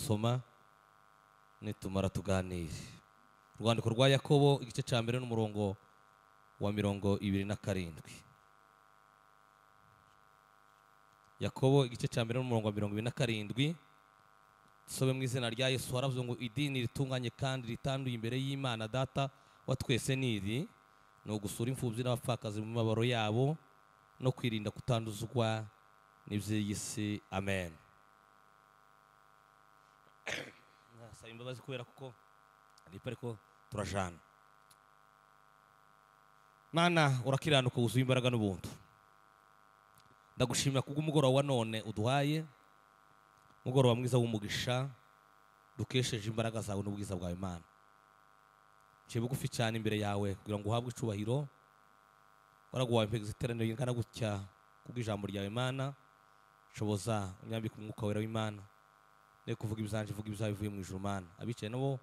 gusoma nitumara tuganire. Urwandiko rwa Yakobo igice cya mbere n'umurongo wa 27. Yakobo igice cya mbere n'umurongo wa 27. Sobe mu izina rya Yesu. Haravuze ngo idini ritunganye kandi ritanduye imbere y'Imana Data wa twese niri ni ugusura imfubyi n'abapfakazi mu mibabaro yabo no kwirinda kutanduzwa n'iby'iyi si. Amen. Nasaba imbabazi kubera kuko nipa ariko turajana. Mana urakiranuka wuzuye imbaraga n'ubuntu. Ndagushimira kubw'umugoroba wa none uduhaye, umugoroba mwiza w'umugisha dukesheje imbaraga zawe n'ubwiza bwawe Imana. Nciye bugufi cyane imbere yawe kugira ngo uhabwe icubahiro. Waraguhaye impegeza iteraniro ingana gutya kubw'ijambo ryawe Imana. Shoboza unyambike umwuka wera w'Imana. Ne kuvuga ibizanje vuga ibizabivuye bivuye mu ijuru Mana. Abicaye nabo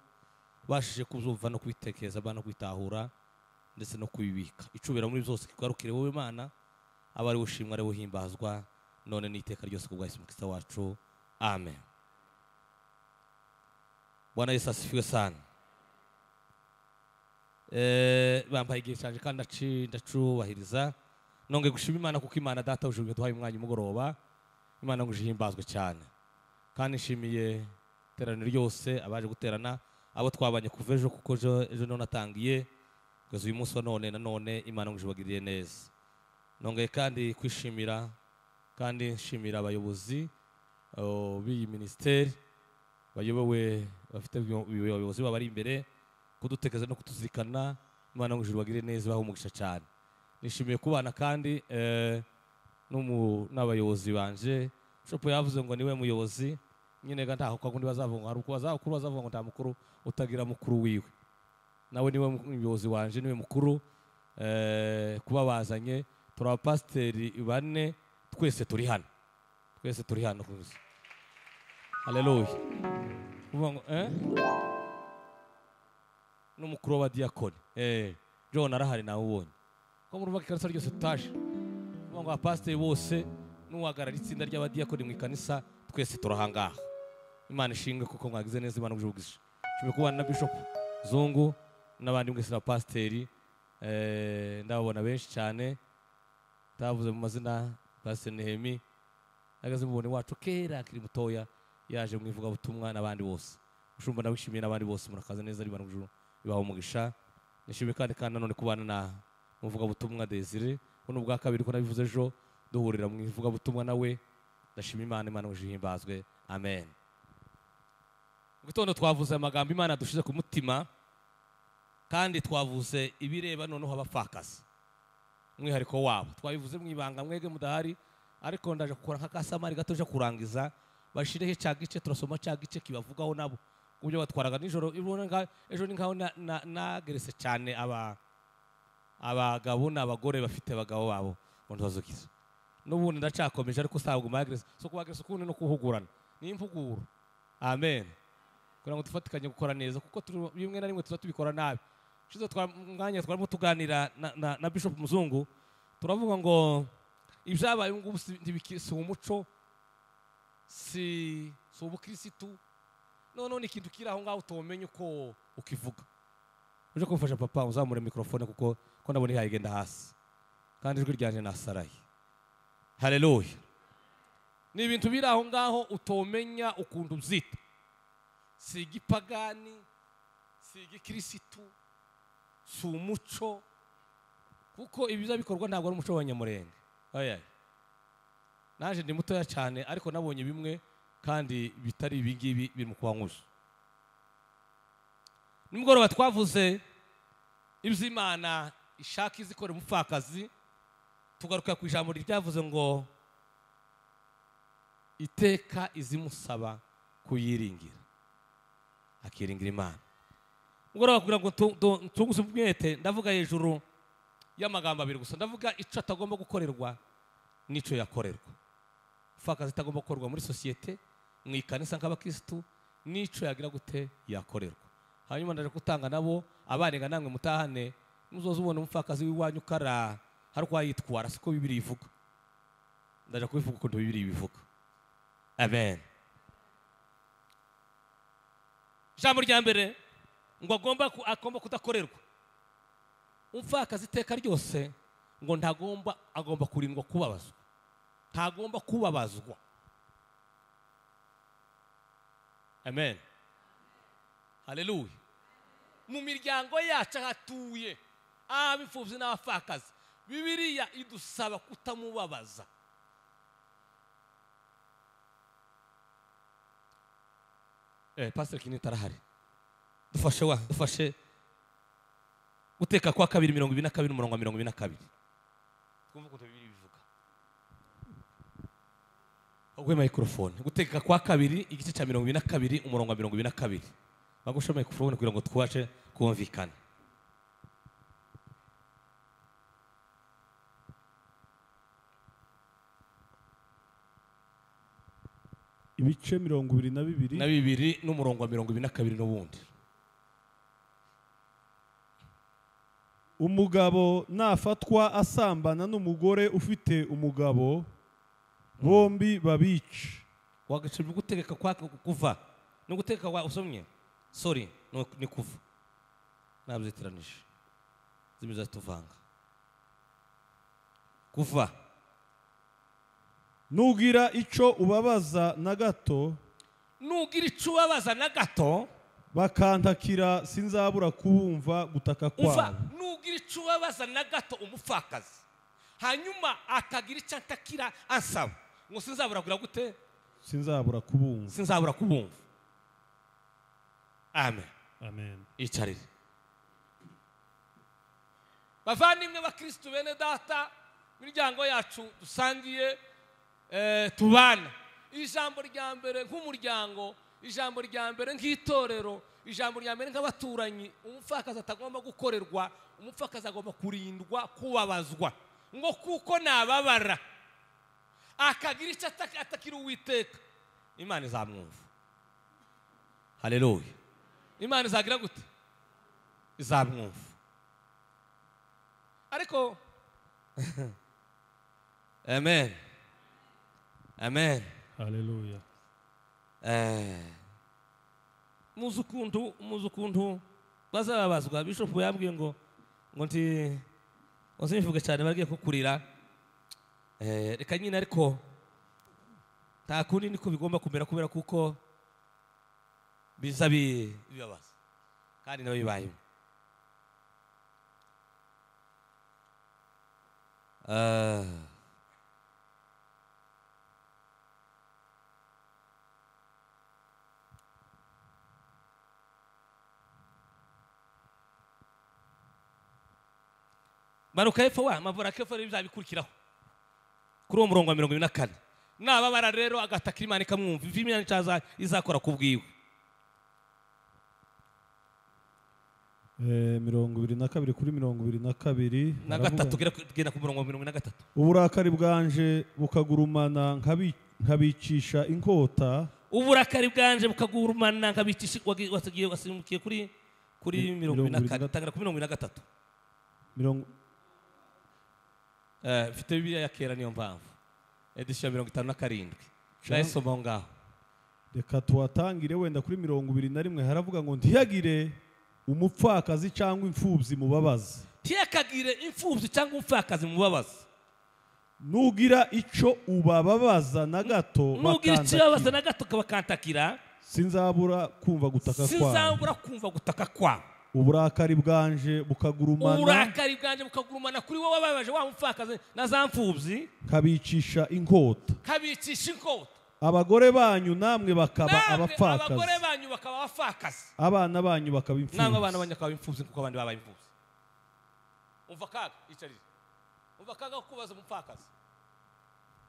bashije kuzumva no kubitekereza bana kwitahura ndetse no kubibika. Icubira muri byose kigarukire wowe Imana, aba ari ushimwa ari uhimbazwa none n'iteka ryose kubwa Yesu Kristo wacu. Amen. Bwana Yesu asifiwe sana. Bampaye igihe cyanje kandi ndacubahiriza. Nonge gushima Imana kuko Imana Data ujuru yaduhaye umwanya umugoroba. Imana ngo ihimbazwe cyane. Kandi nshimiye iteraniro ryose abaje guterana, abo twabanye kuva ejo kuko ejo niho natangiye kugeza uyu munsi wa none. Na none Imana ngo ibagirire neza. Nongeye kandi kwishimira kandi nshimira abayobozi b'iyi ministeri bayobowe bafite abayobozi babari imbere kudutekeza no kutuzirikana. Imana ngo ibagirire neza, bahe umugisha cyane. Nishimiye kubana kandi n'abayobozi banje. Shopo yavuze ngo niwe muyobozi nyine ga ntaho kwa kundi bazavuga hari uko bazakuru bazavuga ngo nta mukuru utagira mukuru wiwe. Nawe niwe muyobozi wanje, niwe mukuru. Kuba bazanye turi abapasiteri bane twese turi hano. Twese turi hano. Haleluya. Kuvuga ngo n'umukuru w'abadiyakoni John arahari nawe ubonye ko muri ikanisa ryose tutaje. Kuvuga ngo abapasiteri bose n'uhagarara itsinda ry'abadiyakoni mu ikanisa twese turahangaha. Imana ishimwe kuko mwagize neza. Imana uje. Nshimiye kubana na Bishop Zungu n'abandi mwese n'abapasiteri. Ndababona benshi cyane tavuze mu mazina. Pastor Nehemi nagaze mubone wacu kera akiri mutoya yaje mu ivugabutumwa n'abandi bose. Ushumba ndabishimiye n'abandi bose murakaza neza. Imana uje ibaho umugisha. Nishimiye kandi nanone kubana na muvugabutumwa Desire. Buno bwa kabiri ko nabivuze ejo duhurira mu ivugabutumwa nawe. Ndashima Imana. Imana uje ihimbazwe. Amen. Mu gitondo twavuze amagambo Imana dushize ku mutima kandi twavuze ibireba noneho abapfakazi umwihariko wabo. Twabivuze mu ibanga mwege mudahari, ariko ndaje gukora nka kasamari gato je kurangiza bashireho cya gice. Turasoma cya gice kibavugaho nabo kubyo batwaraga nijoro. Ejo ni nkaho nagerese cyane abagabo n'abagore bafite abagabo babo ngo ntazokiza. N'ubundi ndacakomeje ariko sabwo magrese so kubagrese ukundi no kuhugurana ni impuguro. Amen. Kugira ngo dufatikanye gukora neza kuko rimwe na rimwe tuza tubikora nabi. Shize twamwanya twarimo tuganira na Bishop Muzungu turavuga ngo ibyabaye ngubu si umuco, si ubukirisitu. None ni ikintu kiri aho ngaho utomenye uko ukivuga. Uje kumfasha papa uzamure mikrofone kuko ko ndabona ihayigenda hasi kandi ijwi ryanje nasaraye. Haleluya. Ni ibintu biri aho ngaho utomenya ukuntu ubyita. Si igipagani, si igikirisitu, si umuco, kuko ibiza bikorwa ntabwo ari umuco w'abanyamurenge. Oya. Naje ndi mutoya cyane ariko nabonye bimwe kandi bitari ibingibi biri mu kubankuzo. Nimugoroba twavuze iby'Imana ishaka izikora umupfakazi, tugaruka ku ijambo ryavuze ngo iteka izimusaba kuyiringira, akiringira Imana. Mugoroba kugira ngo tunguze umwete ndavuga hejuru y'amagambo abiri gusa. Ndavuga ico atagomba gukorerwa n'ico yakorerwa. Umupfakazi itagomba gukorwa muri sosiyete, mu ikanisa nk'abakristu, n'ico yagira gute yakorerwa. Hanyuma ndaje gutanga nabo abanenga namwe mutahane muzoza ubona umupfakazi w'iwanyu kara hari kwa yitwara siko Bibiliya ivuga. Ndaje kubivuga uko Bibiliya ibivuga. Amen. Ijambo rya mbere ngo agomba kudakorerwa. Umupfakazi iteka ryose ngo ntagomba, agomba kurindwa kubabazwa, ntagomba kubabazwa. Amen, haleluya. Mu miryango yacu hatuye ab'imfubyi n'abapfakazi, Bibiliya idusaba kutamubabaza. Pastor Kinita arahari, dufashe dufashe Guteka kwa kabiri 22 umurongo wa 22. Twumve ukuntu Bibiliya ibivuga. Ogwe microphone. Guteka kwa kabiri igice cya 22 umurongo wa 22. Bagusha microphone kugira ngo twashe kumvikana. Ibice 22 na bibiri n'umurongo wa 22 n'ubundi. Umugabo nafatwa asambana n'umugore ufite umugabo, bombi babice. Wagacibwa gutegeka kwa kuva no gutegeka kwa usomye, sorry, ni kuva nabyitiranije zimiza tuvanga kuva. Nugira ico ubabaza na gato, nugira ico ubabaza na gato, bakantakira sinzabura kubumva gutaka kwabo. Nugira ico ubabaza na gato umupfakazi, hanyuma akagira icyo antakira ansaba, ngo sinzabura kugira gute? Sinzabura kubumva. Sinzabura kubumva. Amen. Amen. Icarire. Bavandimwe ba Kristo bene data, miryango yacu dusangiye tubana. Ijambo rya mbere nk'umuryango, ijambo rya mbere nk'itorero, ijambo rya mbere nk'abaturanyi, umupfakazi atagomba gukorerwa, umupfakazi agomba kurindwa kubabazwa, ngo kuko nababara akagira icyo atakira Uwiteka, Imana izamwumva. Haleluya. Imana izagira gute? Izamwumva. Ariko amen. Amen. Haleluya. Muzi ukuntu bazababazwa. Bishop yambwiye ngo nti nsimvuge cyane bagiye kukurira. Reka nyine, ariko nta kundi niko bigomba kumera, kubera kuko biza bibabaza kandi nabo bibayeho. Manuka hepfo wa mavura kepfo bizabikurikiraho kuri uwo murongo wa 24. Nababara rero agatakira Imana ikamwumva, ivyo Imana izakora kubwiwe. 22 kuri 22 na gatatu, genda ku murongo wa 23. Uburakari bwanje bukagurumana nkabicisha inkota. Uburakari bwanje bukagurumana nkabicisha, wasigiye wasimukiye kuri 24, tangira ku 23. Mfite Bibiliya ya kera niyo mpamvu edition 57 nayisoma ngaho. Reka tuwatangire wenda kuri 21. Haravuga ngo ntiyagire umupfakazi cyangwa imfubyi mubabaza. Ntiyakagire imfubyi cyangwa umupfakazi mubabaza. Nugira ico ubababaza na gato, nugira ico ubabaza na gato bakantakira, sinzabura kumva gutaka kwabo. Sinzabura kumva gutaka kwabo. Uburakari bwanje bukagurumana, uburakari bwanje bukagurumana kuri wowe wababaje wa mupfakazi na za mfubyi, kabicisha inkota, kabicisha inkota. Abagore banyu namwe bakaba abapfakazi, abagore banyu bakaba abapfakazi, abana banyu bakaba imfubyi, namwe abana banyu bakaba imfubyi, kuko abandi babaye imfubyi. Umva kaga, icarire. Umva kaga kubaza umupfakazi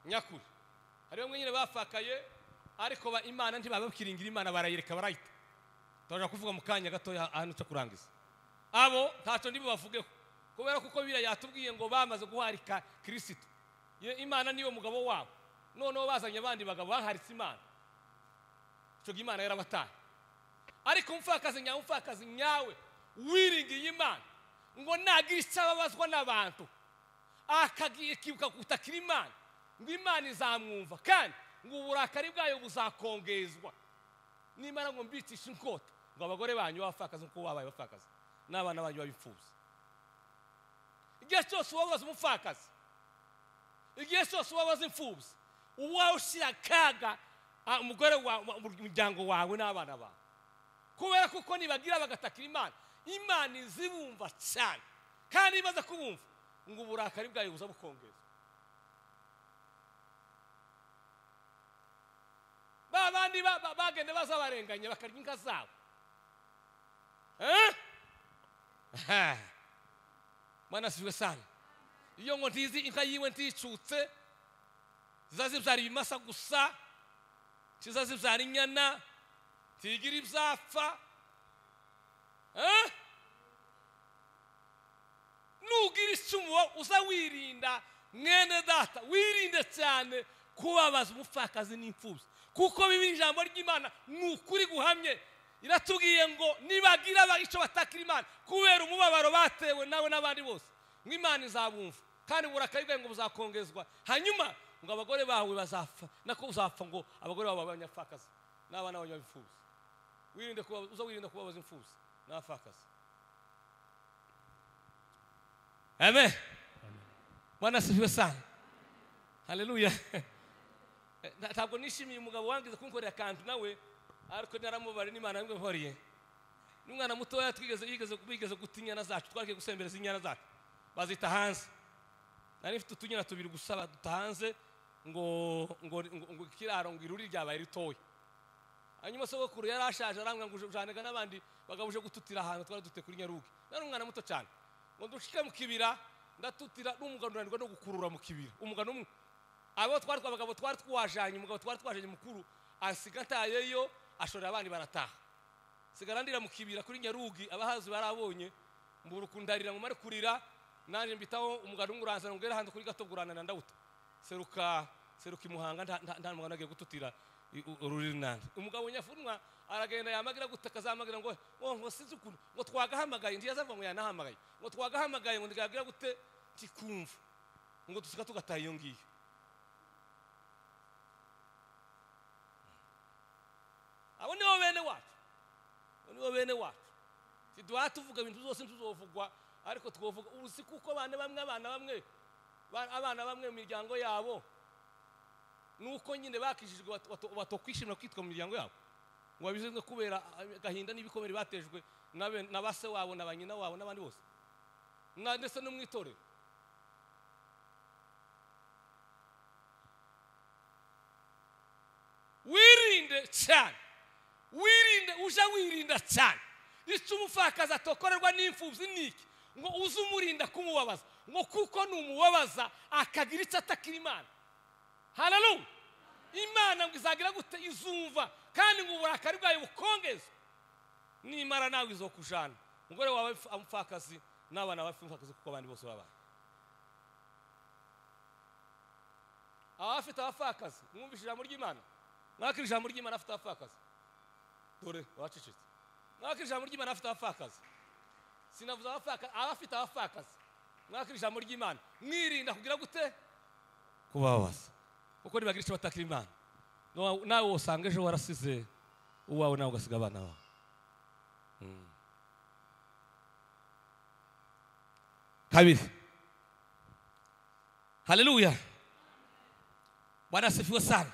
nyakuri. Hari bamwe nyine bafakaye ariko ba Imana ntibabakiringira Imana, barayireka barayita. Turaja kuvuga mu kanya gato ahantu cyo kurangiza. Abo ntacyo ndibo bavugeho, kubera kuko Bibiliya yatubwiye ngo bamaze guharika Kristo. Imana niyo mugabo wabo, noneho bazanye abandi bagabo baharitse Imana. Ico Imana yarabataye. Ariko umupfakazi nyawe, umupfakazi nyawe wiringiye Imana, ngo nagira icyo ababazwa n'abantu akagiye kibuka gutakira Imana, ngo Imana izamwumva kandi ngo uburakari bwayo buzakongezwa. Nimara ngo mbicisha inkota Ngo abagore banyu b'abapfakazi nkuko babaye abapfakazi n'abana banyu b'abipfubyi. Igihe cyose ubabaza umupfakazi, igihe cyose ubabaza imfubyi, uba ushyira akaga umugore wa umuryango wawe n'abana bawe. Kubera kuko nibagira bagatakira Imana, Imana izibumva cyane, kandi imaze kubumva ngo uburakari bwayo buza bukongeza. Ba bandi bagenda bazabarenganya bakarya inka zabo. Bwana asifiwe sana. Iyo ngo ntizi inka yiwe nticutse, zizazibyara ibimasa gusa, zizazibyara inyana, tigira ibyapfa. Nugira icumu uza wirinda mwene data, wirinde cyane kubabaza umupfakazi n'imfubyi, kuko bibi ijambo ry'Imana ni ukuri guhamye. Iratubwiye ngo nibagira icyo batakira Imana kubera umubabaro batewe nawe n'abandi bose, ngo Imana izabumva kandi uburakari bwayo ngo buzakongezwa. Hanyuma ngo abagore bawe bazapfa, nako uzapfa ngo abagore bawe b'abanyapfakazi n'abana bawe b'imfubyi. Wirinde kuba uza wirinda kubabaza imfubyi n'abapfakazi. Amen. Bwana asifiwe sana. Haleluya. Ntabwo nishimiye umugabo wangize kunkorera akantu nawe, ariko naramubare n'Imana yamwihoriye. N'umwana mutoya twigeze yigeze guta inyana zacu, twagiye gusembereza inyana zacu bazita hanze. Nari mfite utunyana tubiri gusa baduta hanze ngo ngo ngo ikiraro ngo iruri ryabaye ritoya. Hanyuma sogokuru yari ashaje arambwira ngo ujanega n'abandi bagabuje gututira ahantu twari dute kuri Nyaruge. Nari umwana muto cyane. Ngo dushike mu kibira ndatutira n'umugano unanirwa no gukurura mu kibira. Umugano umwe abo twari twabagabo twari twajanye, umugabo twari twajanye mukuru asiga atayeyo ashorera abandi barataha. Sigara ndira mu kibira kuri Nyarugi, abahazi barabonye mbura kundarira ngo mare kurira, nanje mbitaho umugano nguranza ngera handi kuri gato gurana na ndawuta. Seruka seruka imuhanga nta mugano agiye gututira ururi nande. Umugabo nyafunwa aragenda yamagira gutaka zamagira ngo ngo sinzi ukuntu ngo twagahamagaye, ndiyazavuga ngo yanahamagaye, ngo twagahamagaye ngo ndigagira gute tikumva ngo dusuka tugataha iyo ngiyo. Abo nibo bene wacu, abo nibo bene wacu. Tiduha tuvuga ibintu byose ntuzovugwa, ariko twovuga uzi kuko abana bamwe abana bamwe mu miryango yabo nuko nyine bakijijwe batokwishimira kwitwa mu miryango yabo, ngo babizwe kubera agahinda n'ibikomere batejwe na base wabo na banyina wabo n'abandi bose, ndetse no mu itorero. Wirinde cyane, wirinde, uja wirinda cyane icyo umupfakazi atokorerwa n'imfubyi niki, ngo uze umurinda kumubabaza, ngo kuko numubabaza akagira icyo atakira Imana. Haleluya. Imana ngo izagira gute? Izumva, kandi ngo uburakari bwayo bukongezwe. Nimara nawe izokujana umugore wawe amupfakazi n'abana bawe amupfakazi, kuko abandi bose babaye abafite abapfakazi. Mwumvise ijambo ry'Imana, mwakira ijambo ry'Imana afite abapfakazi. Dore bacecetse. Mwakira ijambo ry'Imana afite abapfakazi. Sinavuze abapfakazi, abafite abapfakazi. Mwakira ijambo ry'Imana mwirinda kugira gute? Kubabaza, kuko nibagira icyo batakira Imana nawe usanga ejo warasize uwawe, nawe ugasiga abana bawe. Kabiri. Haleluya. Bwana asifiwe sana.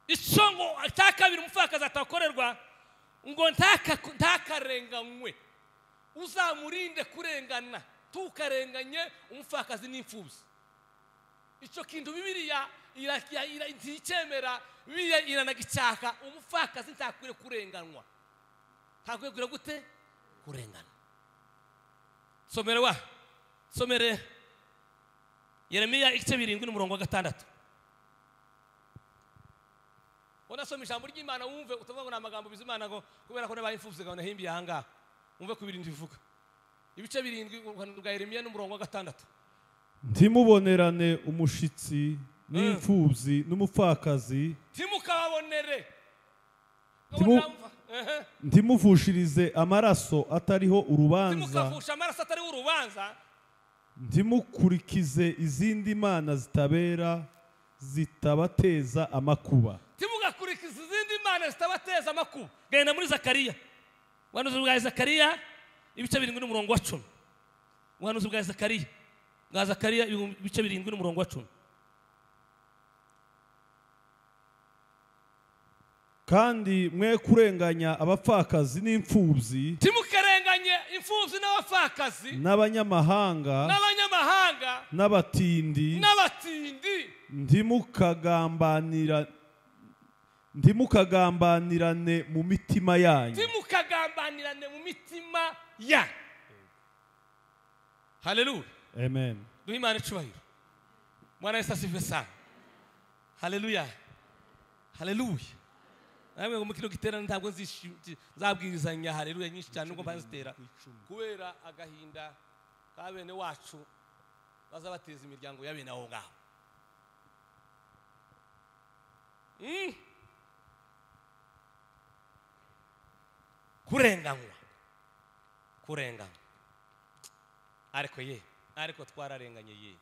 Icyo ngo cya kabiri umupfakazi atakorerwa, ngo ntakarenganywe. Uzamurinde kurengana, tukarenganye umupfakazi n'imfubyi. Icyo kintu Bibiliya nticyemera, Bibiliya iranagicyaka. Umupfakazi ntakwiriye kurenganwa, ntakwiriye kugira gute? Kurengana. Somere wa somere Yeremiya igice 7 n'umurongo wa 6. Unasoma ijambo ry'Imana wumve, utavuga ngo ni amagambo bizimana ngo kubera ko nabaye imfubyi ngo nahimbiye aha ngaha. Wumve ku birindwi bivuga. Ibice 7 rwa Yeremiya n'umurongo wa 6. Ntimubonerane umushitsi n'imfubyi n'umupfakazi, ntimukababonere, ntimuvushirize amaraso atariho urubanza, ntimukavushe amaraso atariho urubanza, Imana zitabateza amakuba. Genda muri Zakariya, ubuhanuzi bwa Zakariya ibice 7 n'umurongo wa 10. Ubuhanuzi bwa Zakariya, bwa Zakariya ibice 7 n'umurongo wa 10. Kandi mwe kurenganya abapfakazi n'imfubyi, timukarenganye imfubyi n'abapfakazi n'abanyamahanga, n'abatindi, ntimukagambanirane mu mitima yanyu. Ntimukagambanirane mu mitima ya. Haleluya. Amen. Duhe Imana icubahiro. Mwana Yesu asifiwe sana. Haleluya. Haleluya. Namwe ngo mukino giterane ntabwo nzabwirizanya haleluya nyinshi cyane nubwo mbanzitera kubera agahinda ka bene wacu bazabateza imiryango ya bene aho ngaho. Kurenganywa, kurenganywa. Ariko ye, ariko twararenganye ye,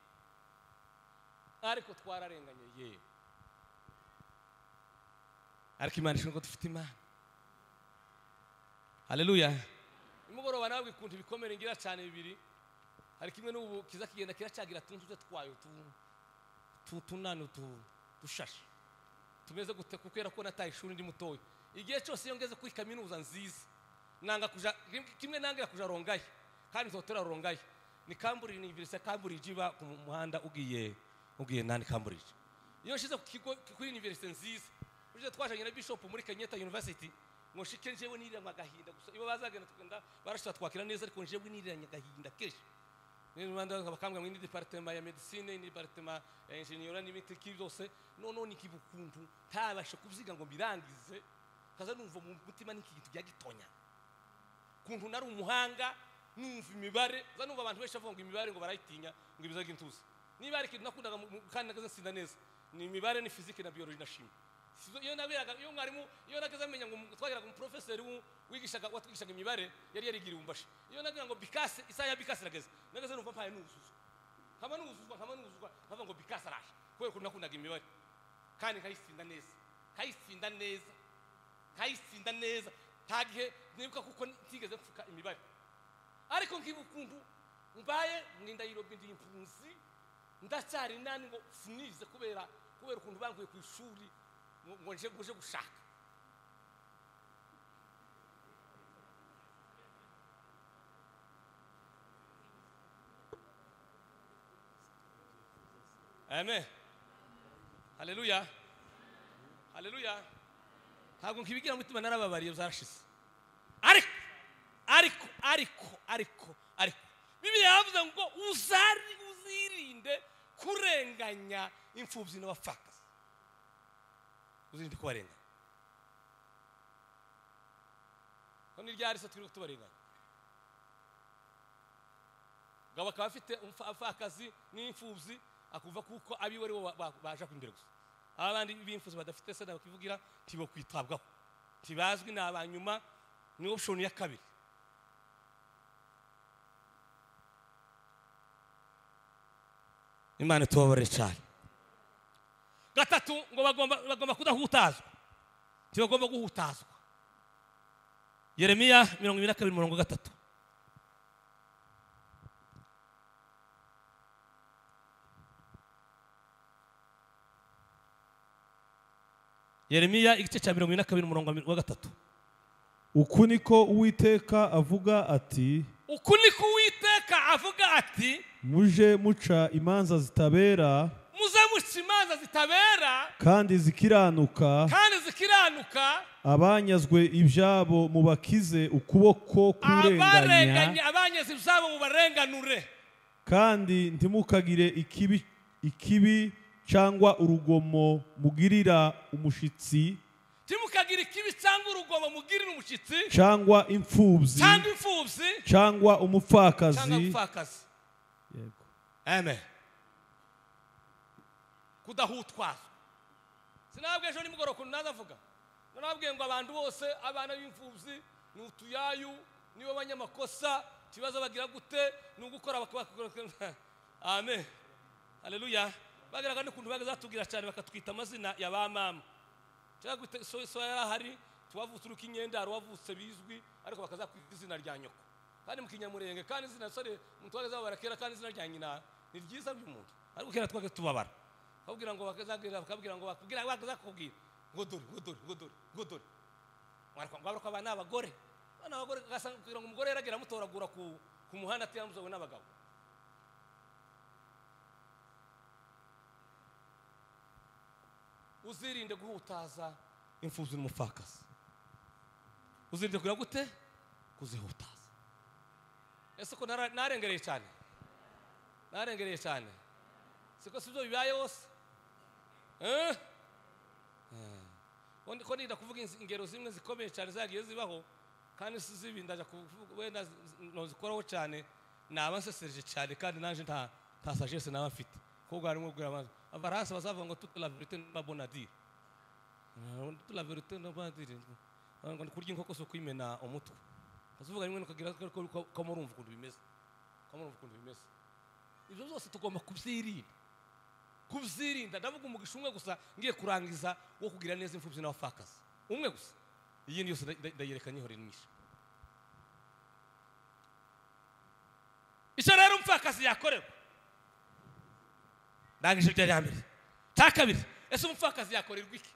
ariko twararenganye ye. Ariko Imana ishobora ko dufite Imana. Haleluya. Nimugoroba nabwo ikuntu ibikomere ngira cyane bibiri. Hari kimwe n'ubu kiza kigenda kiracagira tuntu twayo tunani dushashe tumeze gute, kukwera ko nataye ishuri ndi mutoya. Igihe cyose iyo ngeze kuri kaminuza nziza nanga kuja kimwe nangira kuja Rongayi, kandi nzotora Rongayi ni Cambridge University. Cambridge iba ku muhanda ugiye nani Cambridge. Iyo nshize ku kigo kuri university nziza uje twajanye na bishop muri Kenyatta University ngo shike njewe niriranywa agahinda gusa. Ibo bazagenda tugenda barashaka twakira neza, ariko njewe niriranye agahinda kenshi. Ni Rwanda bakambwa mu departement ya medicine, ni departement ya engineering n'ibindi byose. None ni kibukuntu ntabasha kubyiga ngo birangize, kaza numva mu mutima n'iki kintu byagitonya. Kuntu nari umuhanga numva imibare, za numva abantu benshi bavuga ngo imibare ngo barayitinya ngo ibizaga intuzi. Niba ari kintu nakundaga kandi nagaze nsinda neza ni imibare, ni physique na biologie na chimie. Iyo naberaga iyo mwarimu iyo nagaze amenya ngo twageraga mu professeur wigishaga watwigishaga imibare yari yarigiriye umbashi. Iyo nagira ngo bikase isaha ya bikase nageze nagaze numva mpaye nuzuzwa, nkaba nuzuzwa, nkaba nuzuzwa, nkava ngo bikase araje kubera ko nakundaga imibare kandi nkayitsinda neza, nkayitsinda neza, nkayitsinda neza. Nta gihe nibuka kuko ntigeze mfuka imibare, ariko nkibukuntu mbaye mwinda yirobi ndi impunzi ndacyari nani ngo sinize kubera ukuntu bankuye ku ishuri ngo nje gushaka. Amen. Haleluya. Haleluya. Ntabwo nkibigira mutima narababariye byarashize. Ariko ariko ariko ariko ariko Bibiliya yavuze ngo uzirinde kurenganya imfubyi n'abapfakazi. Uzirinde kubarenganya. None ryari se turi kutubarenganya? Gabo akaba afite umupfakazi n'imfubyi akuva kuko abiwe ari bo baje imbere gusa. Abandi b'imfubyi badafite se bakivugira tibo kwitabwaho, tibazwi n'abanyuma, ni option ya kabiri. Imana tubabarire cyane. Gatatu ngo bagomba kudahutazwa, tibagomba guhutazwa. Yeremiya 22 murongo 3. Yeremiya igice cya 22 murongo wa 3. Uku niko Uwiteka avuga ati, uku niko Uwiteka avuga ati, muje muca imanza zitabera, muze muca imanza zitabera kandi zikiranuka, kandi zikiranuka, abanyazwe ibyabo mubakize ukuboko kurenganya, abanyazwe ibyabo mubarenganure, kandi ntimukagire ikibi cyangwa urugomo mugirira umushitsi, ntimukagire ikibi cyangwa urugomo mugirira umushitsi, cyangwa imfubyi, cyangwa umupfakazi. Yego. Amen. Kudahutwazwa. Sinabwe ejo nimugoroba ukuntu nazavuga, narabwiye ngo abantu bose abana b'imfubyi ni utuyayu, nibo banyamakosa, kibazo bagira gute ni ugukora bakabakora. Amen. Haleluya. Bageraga n'ukuntu bagazatubwira cyane bakatwita amazina ya ba mama. Cyangwa so yarahari tuwavutse uruka inyenda wavutse bizwi ariko bakaza ku izina rya nyoko kandi mu Kinyamurenge kandi izina sore umuntu wageze barakera kandi izina rya nyina ni ryiza by'umuntu ariko kera twage tubabara bakabwira ngo bakazagira bakabwira ngo bakubwira bakazakubwira ngo dore ngo dore ngo dore ngo dore mwarwa abana abagore abana abagore gasanga kugira ngo umugore yaragira amutoragura ku muhanda atiyambuzawe n'abagabo. Uzirinde guhutaza imfubyi n'umupfakazi. Uzirinde kugira gute? Kuzihutaza. Ese ko narengereye cyane? Narengereye cyane. Siko sibyo bibaye hose? Ko ninda kuvuga ingero zimwe zikomeye cyane zagiye zibaho kandi sizibi ndaja kuvuga wenda nozikoraho cyane naba nsesereje cyane kandi nanje nta sagesse naba mfite. Ko bwari mwe bwira abaransa bazavuga ngo toute la vérité n'est pas bonne à dire. Toute la vérité n'est pas à dire. Ngo kurya inkoko so kwimena umutwe. Kazuvuga rimwe nukagira ko murumva ukuntu bimeze. Ko murumva ukuntu bimeze. Ibyo byose tugomba kubyirinda. Kubyirinda ndavuga umugisha umwe gusa ngiye kurangiza wo kugira neza imfubyi n'abapfakazi. Umwe gusa. Iyindi yose ndayereka nyihore nisha. Icyo rero umupfakazi yakorerwa. Ndangije ibyo ya mbere. Cya kabiri, ese umupfakazi yakorerwa iki?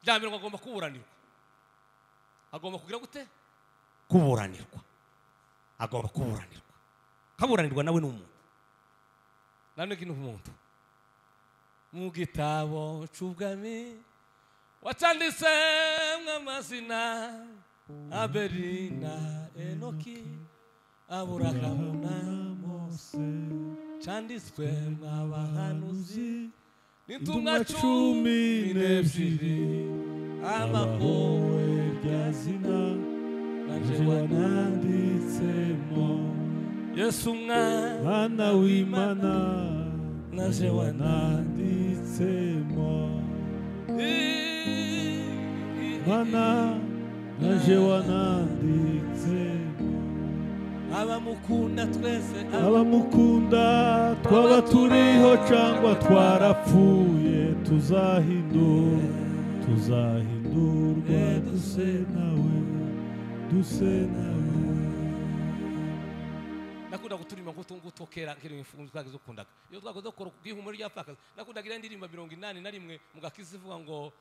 Bya mbere ngo agomba kuburanirwa. Agomba kugira gute? Kuburanirwa. Agomba kuburanirwa. Kaburanirwa nawe ni umuntu. Nawe ni umuntu. Mu gitabo cy'ubwami watanditse amazina Abeli na Enoki, Aburahamu na Mose, cyanditswe mw'abahanuzi n'intumwa 12 abahowe rya zina nanje wananditsemo Yesu mwana w'Imana nanje wananditsemo Mwana nanje wananditsemo abamukunda twese abamukunda twaba turiho cyangwa twarapfuye tuzahindurwa duse nawe duse nawe. Nakunda guturima ngo kera nkiri imfungu twagize ukundaga iyo twakoze gukora kubwihumuro ry'apfakazi nakundaga indirimbo 81 mu gakiza ivuga ngo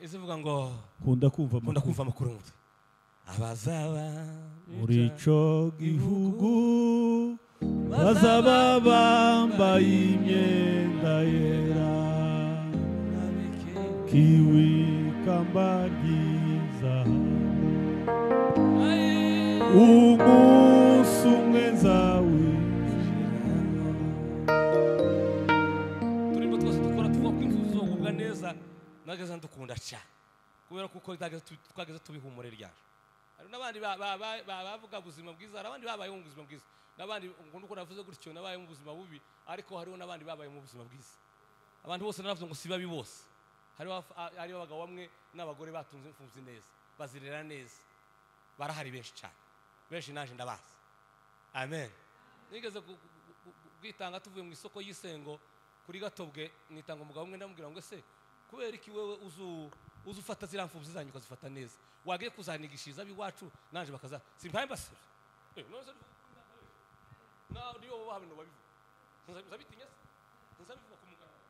izivuga ngo kunda kumva amakuru mutwe abazaba muri ico gihugu bazaba bambaye imyenda yera kiwi kamba ry'izahabu umunsi umwe nzawinjiramo. Turimo twose dukora tuvuga ko imfubyi zogubwa neza nageze ndukunda cyane kubera kuko twageze tubihumure ryaje. Hari n'abandi bavuga ubuzima bwiza, hari abandi babaye mu buzima bwiza, n'abandi ngo nuko navuze gutyo nabaye mu buzima bubi, ariko hariho n'abandi babaye mu buzima bwiza. Abantu bose naravuze ngo si babi bose. Hariho abagabo bamwe n'abagore batunze imfubyi neza, bazirera neza. Barahari benshi cyane. Benshi naje ndabazi. Amen. Nigeze kwitanga tuvuye mu isoko y'isengo kuri Gatobwe nitanga umugabo umwe ndamubwira ngo se kubera iki wewe uzu ufata ziriya mfubyi zanyu ukazifata neza wagiye kuzanigishiriza abiwacu nanje bakaza simpaye mbasabye. None na niyo wowe habino babivuga nzabitinya se nzabivuga ku mugaragaro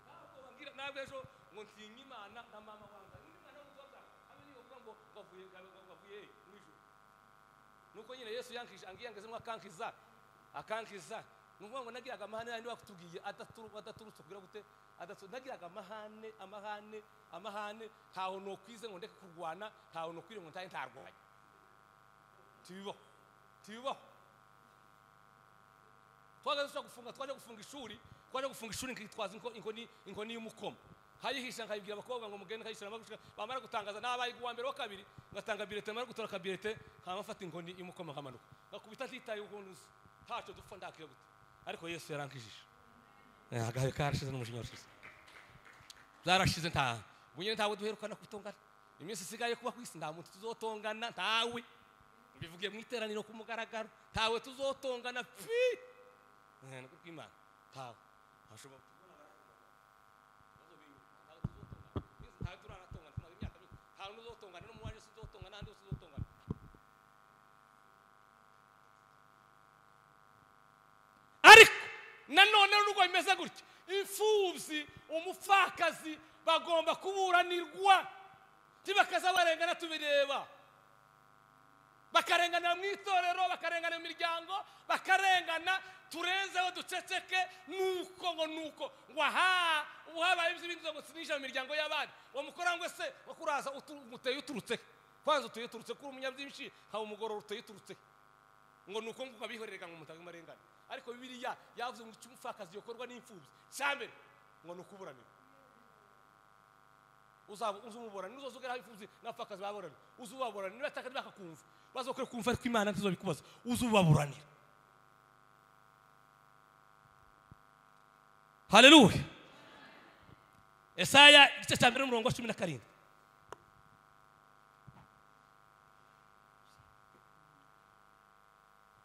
ntabwo bangira ntabwo ejo ngo ntinye Imana na mama wanjye undi mwana w'umukobwa habe niyo uvuga ngo bavuye mu ijuru. Nuko nyine Yesu yankije angiyangezemo akankiza nuvuga ngo nagiraga amahane yandi bakutubwiye adaturutse kugira gute nagiraga amahane ntaho nokwize ngo ndeke kurwana ntaho nokwire ngo ntaye ntarwanye tibibaho twagaze gufunga twaje gufunga ishuri nkitwaza inkoni y'umukoma nkayihisha nkayibwira abakobwa ngo mugende nkayishyira amagushika bamara gutangaza nabaye uwa mbere wa kabiri ngatanga bilete mara gutora kabilete nkama inkoni y'umukoma nkamanuka ngakubita ntitaye ukuntu ntacyo dupfa ndakiye gute ariko Yesu yarankijije. Agahe karashize n'umujinya warashize zarashize nta bunyene ntawe duherukana kutongana iminsi isigaye kuba kwisi nta muntu tuzotongana ntawe mbivugiye mu iteraniro ku mugaragaro ntawe tuzotongana pfi niko kw'Imana ntawe ashobora bimeze gutya, imfubyi, umupfakazi bagomba kuburanirwa, ntibakaza barengana tubireba, bakarengana mu itorero, bakarengana mu miryango, bakarengana turenzeho duceceke. Nuko ngo nuko ngo aha ubu habaye ibindi ngo sinisha mu miryango y'abandi, wamukora ngo se wakuraza uteye uturutse kwanza, uteye uturutse kuri umunyabyinshi nka umugororo uteye uturutse, ngo nuko ngo abihorerega ngo mutaga marengana. Ariko Bibiliya yavuze ngo umupfakazi yokorwa n'imfubyi cyambere ngo nukuburanira, uzaba uzumuburana uzozugera imfubyi n'abapfakazi baburana, uzubaburana niba ataka bakakumva bazokore kumva, ariko Imana ntizobikubaza, uzubaburanira. Haleluya. Esaya igice cya 1 umurongo wa 17.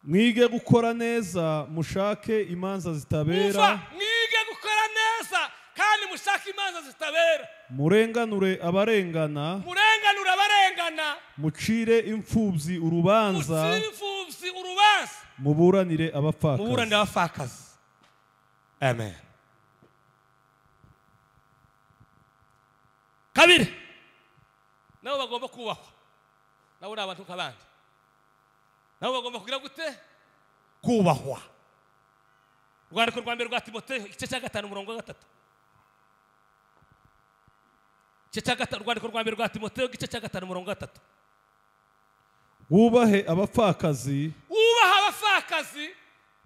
Mwige gukora neza mushake imanza zitabera. Mwige gukora neza kandi mushake imanza zitabera. Murenganure abarengana. Murenganure abarengana. Mucire imfubyi urubanza. Mucire imfubyi urubanza. Muburanire abapfakazi. Muburanire abapfakazi. Amen. Kabiri, nabo bagomba kubahwa, nabo ni abantu nk'abandi, nabo bagomba kugira gute? Kubahwa. Urwandiko rwa mbere rwa Timoteyo igice cya 5 umurongo wa 3. Igice cya 5, urwandiko rwa mbere rwa Timoteyo igice cya 5 umurongo wa 3. Wubahe abapfakazi. Wubahe abapfakazi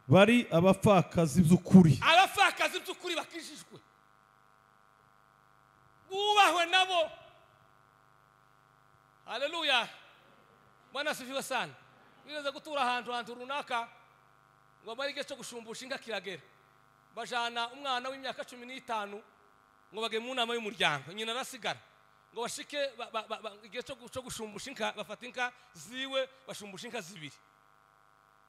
bari abapfakazi by'ukuri. Abapfakazi by'ukuri bakijijwe, wubahwe nabo. Haleluya. Bwana asifiwe sana. Nigeze gutura ahantu runaka ngo bari igihe cyo gushumbusha inka kiragera, bajana umwana w'imyaka 15 ngo bage mu nama y'umuryango, nyina arasigara ngo bashike igihe cyo gushumbusha inka, bafata inka ziwe bashumbusha inka zibiri.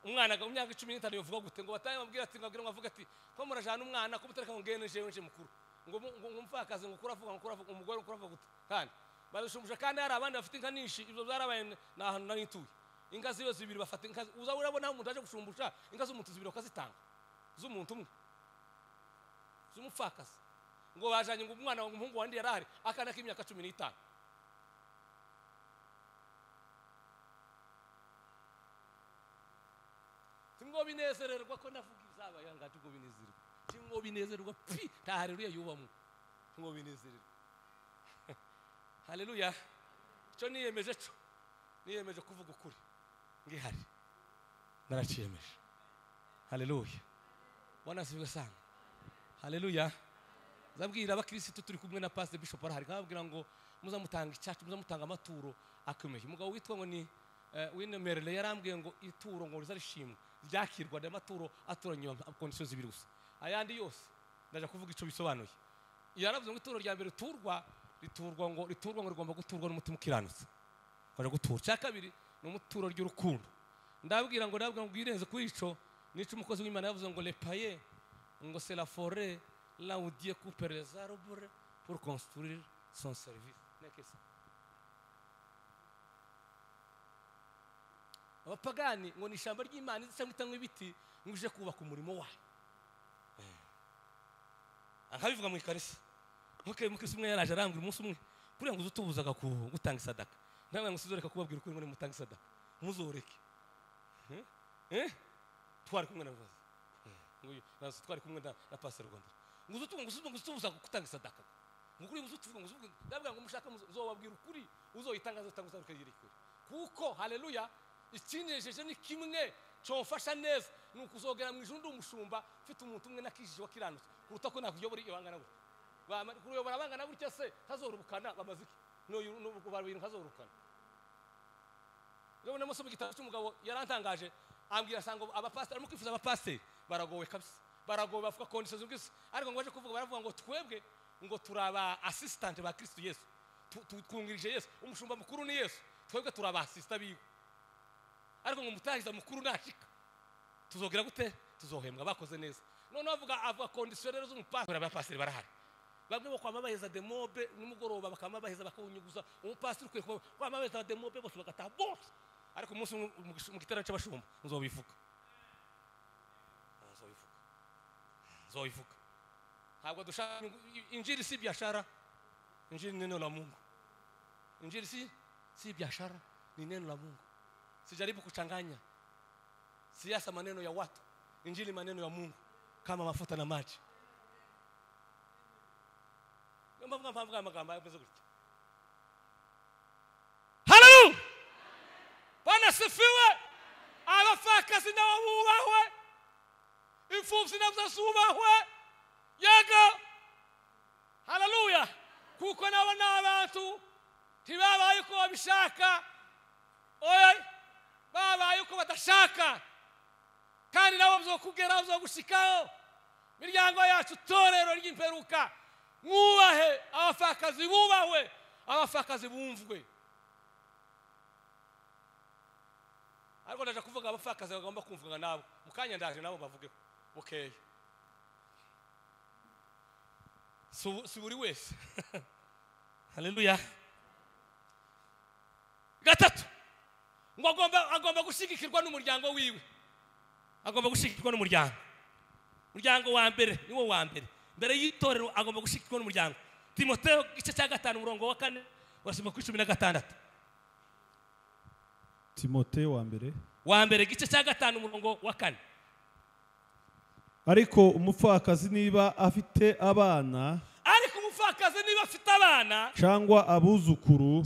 Umwana mu myaka 15 yovuga gute? Ngo bataye bamubwira ati, ngo avuga ati ko murajana umwana ko mutareka ngo ngene jewe nje mukuru, ngo umupfakazi ngo kuravuga, ngo kuravuga umugore kuravuga gute? Kandi barashumbusha, kandi hari abandi bafite inka nyinshi. Ibyo byarabaye na ahantu nari ntuye, inka ziwe zibiri bafata inka, uza urabona umuntu aje gushumbusha inka z'umuntu zibiri bakazitanga z'umuntu umwe z'umupfakazi. Ngo bajanye ngo umwana ngo umuhungu wandi yarahari akana k'imyaka 15. Tingo binezererwa ko navuga izabaye ngati ngo binezererwa, tingo binezererwa pi ta haleluya yubamwe, tingo binezererwa. Haleluya. Cyo niyemeje, cyo niyemeje kuvuga ukuri ngihari, naraciyemeje. Haleluya. Bwana asifiwe sana. Haleluya. Zabwira abakristo turi kumwe na Pastor Bishop arahari, nkababwira ngo muzamutanga icyacu, muzamutanga amaturo akomeye. Umugabo witwa ngo ni Winemerele yarambwiye ngo ituro ngo rizarishimwe ryakirwa n'amaturo aturanye conditions zibiri gusa, ayandi yose ndaje kuvuga ico bisobanuye. Yaravuze ngo ituro rya mbere turwa riturwa ngo riturwa ngo rigomba guturwa n'umutima ukiranutse, kwaje gutura. Cya kabiri ni umuturo ry'urukundo. Ndabwira ngo irenze kuri ico nico umukozi w'Imana yavuze ngo le paye ngo c'est la forêt là où Dieu coupe les arbres pour construire son service. Nekesa abapagani ngo ni ishyamba ry'Imana cyangwa itangwa ibiti ngo uje kubaka umurimo wayo. Akabivuga mu ikarisa. Mukirisi umwe yaraje arambwira umunsi umwe kuriya ngo uzutubuzaga gutanga isadaka. Ndabwira ngo sizoreka kubabwira ukuri ngo nimutanga isadaka muzoreke. Twari kumwe na Rwanda. Ngo twari kumwe na Pastor Rwanda. Ngo uzutubuzaga gutanga isadaka. Ngo kuri uzutuvuga ngo ndabwira ngo mushaka muzobabwira ukuri uzoyitangaza utanga ukagira ukuri. Kuko haleluya ikinejeje ni kimwe cyomfasha neza ni ukuzogera mu ijuru umushumba mfite umuntu umwe nakijije wakiranutse kuruta ko nakuyobora iyo bangana gutya. Kuyobora abangana gutya se tazorubukana bamaze iki? No barabintu ntazorubukana. Rero namusoma igitabo cy'umugabo yarantangaje ambwira asanga abapasiteri arimo kwifuza abapasiteri baragowe kabisa, baragowe bavuga conditions z'ubwisi, ariko ngo baje kuvuga baravuga ngo twebwe ngo turaba assistant ba Kristo Yesu, twungirije Yesu, umushumba mukuru ni Yesu, twebwe turaba assistant biwe. Ariko ngo mutahiza mukuru nashika tuzogira gute? Tuzohembwa bakoze neza. None avuga condition rero z'umupasiteri. Abapasiteri barahari bamwe bo kwamabaheza demobe nimugoroba bakamabaheza bakawunyuguza umupasiteri ukwiye kwamabaheza demobe bose bagataha bose. Ariko umunsi mu giterane cy'abashumba nzobivuga, nzobivuga. Ntabwo dushaka injili si biashara. Injili ni neno la Mungu. Injili si biashara, ni neno la Mungu. Sijaribu kuchanganya siasa maneno ya watu. Injili maneno ya Mungu kama mafuta na maji. Haleluya! Bwana sifiwe. Abapfakazi nabo bubahwe, imfubyi nazo zubahwe. Yego, haleluya! Kuko nabo ni abantu ntibabaye uko babishaka, oya, babaye uko badashaka, kandi nabo bizokugeraho, bizogushikaho. Miryango yacu, torero ry'imperuka, mwubahe abapfakazi, bubahwe abapfakazi, bumvwe. Ariko ndaje kuvuga abapfakazi bagomba kumvwa nabo mu kanya, ndaje nabo bavugeho bukeya, si buri wese. Haleluya. Gatatu, ngo agomba gushyigikirwa n'umuryango wiwe. Agomba gushyigikirwa n'umuryango. Umuryango wa mbere niwo wa mbere mbere y'itorero, agomba gushyigikirwa n'umuryango. Timoteyo igice cya 5 umurongo wa 4 urasoma kuri 16. Timoteyo wa mbere igice cya 5 umurongo wa 4. Ariko umupfakazi niba afite abana, cyangwa abuzukuru,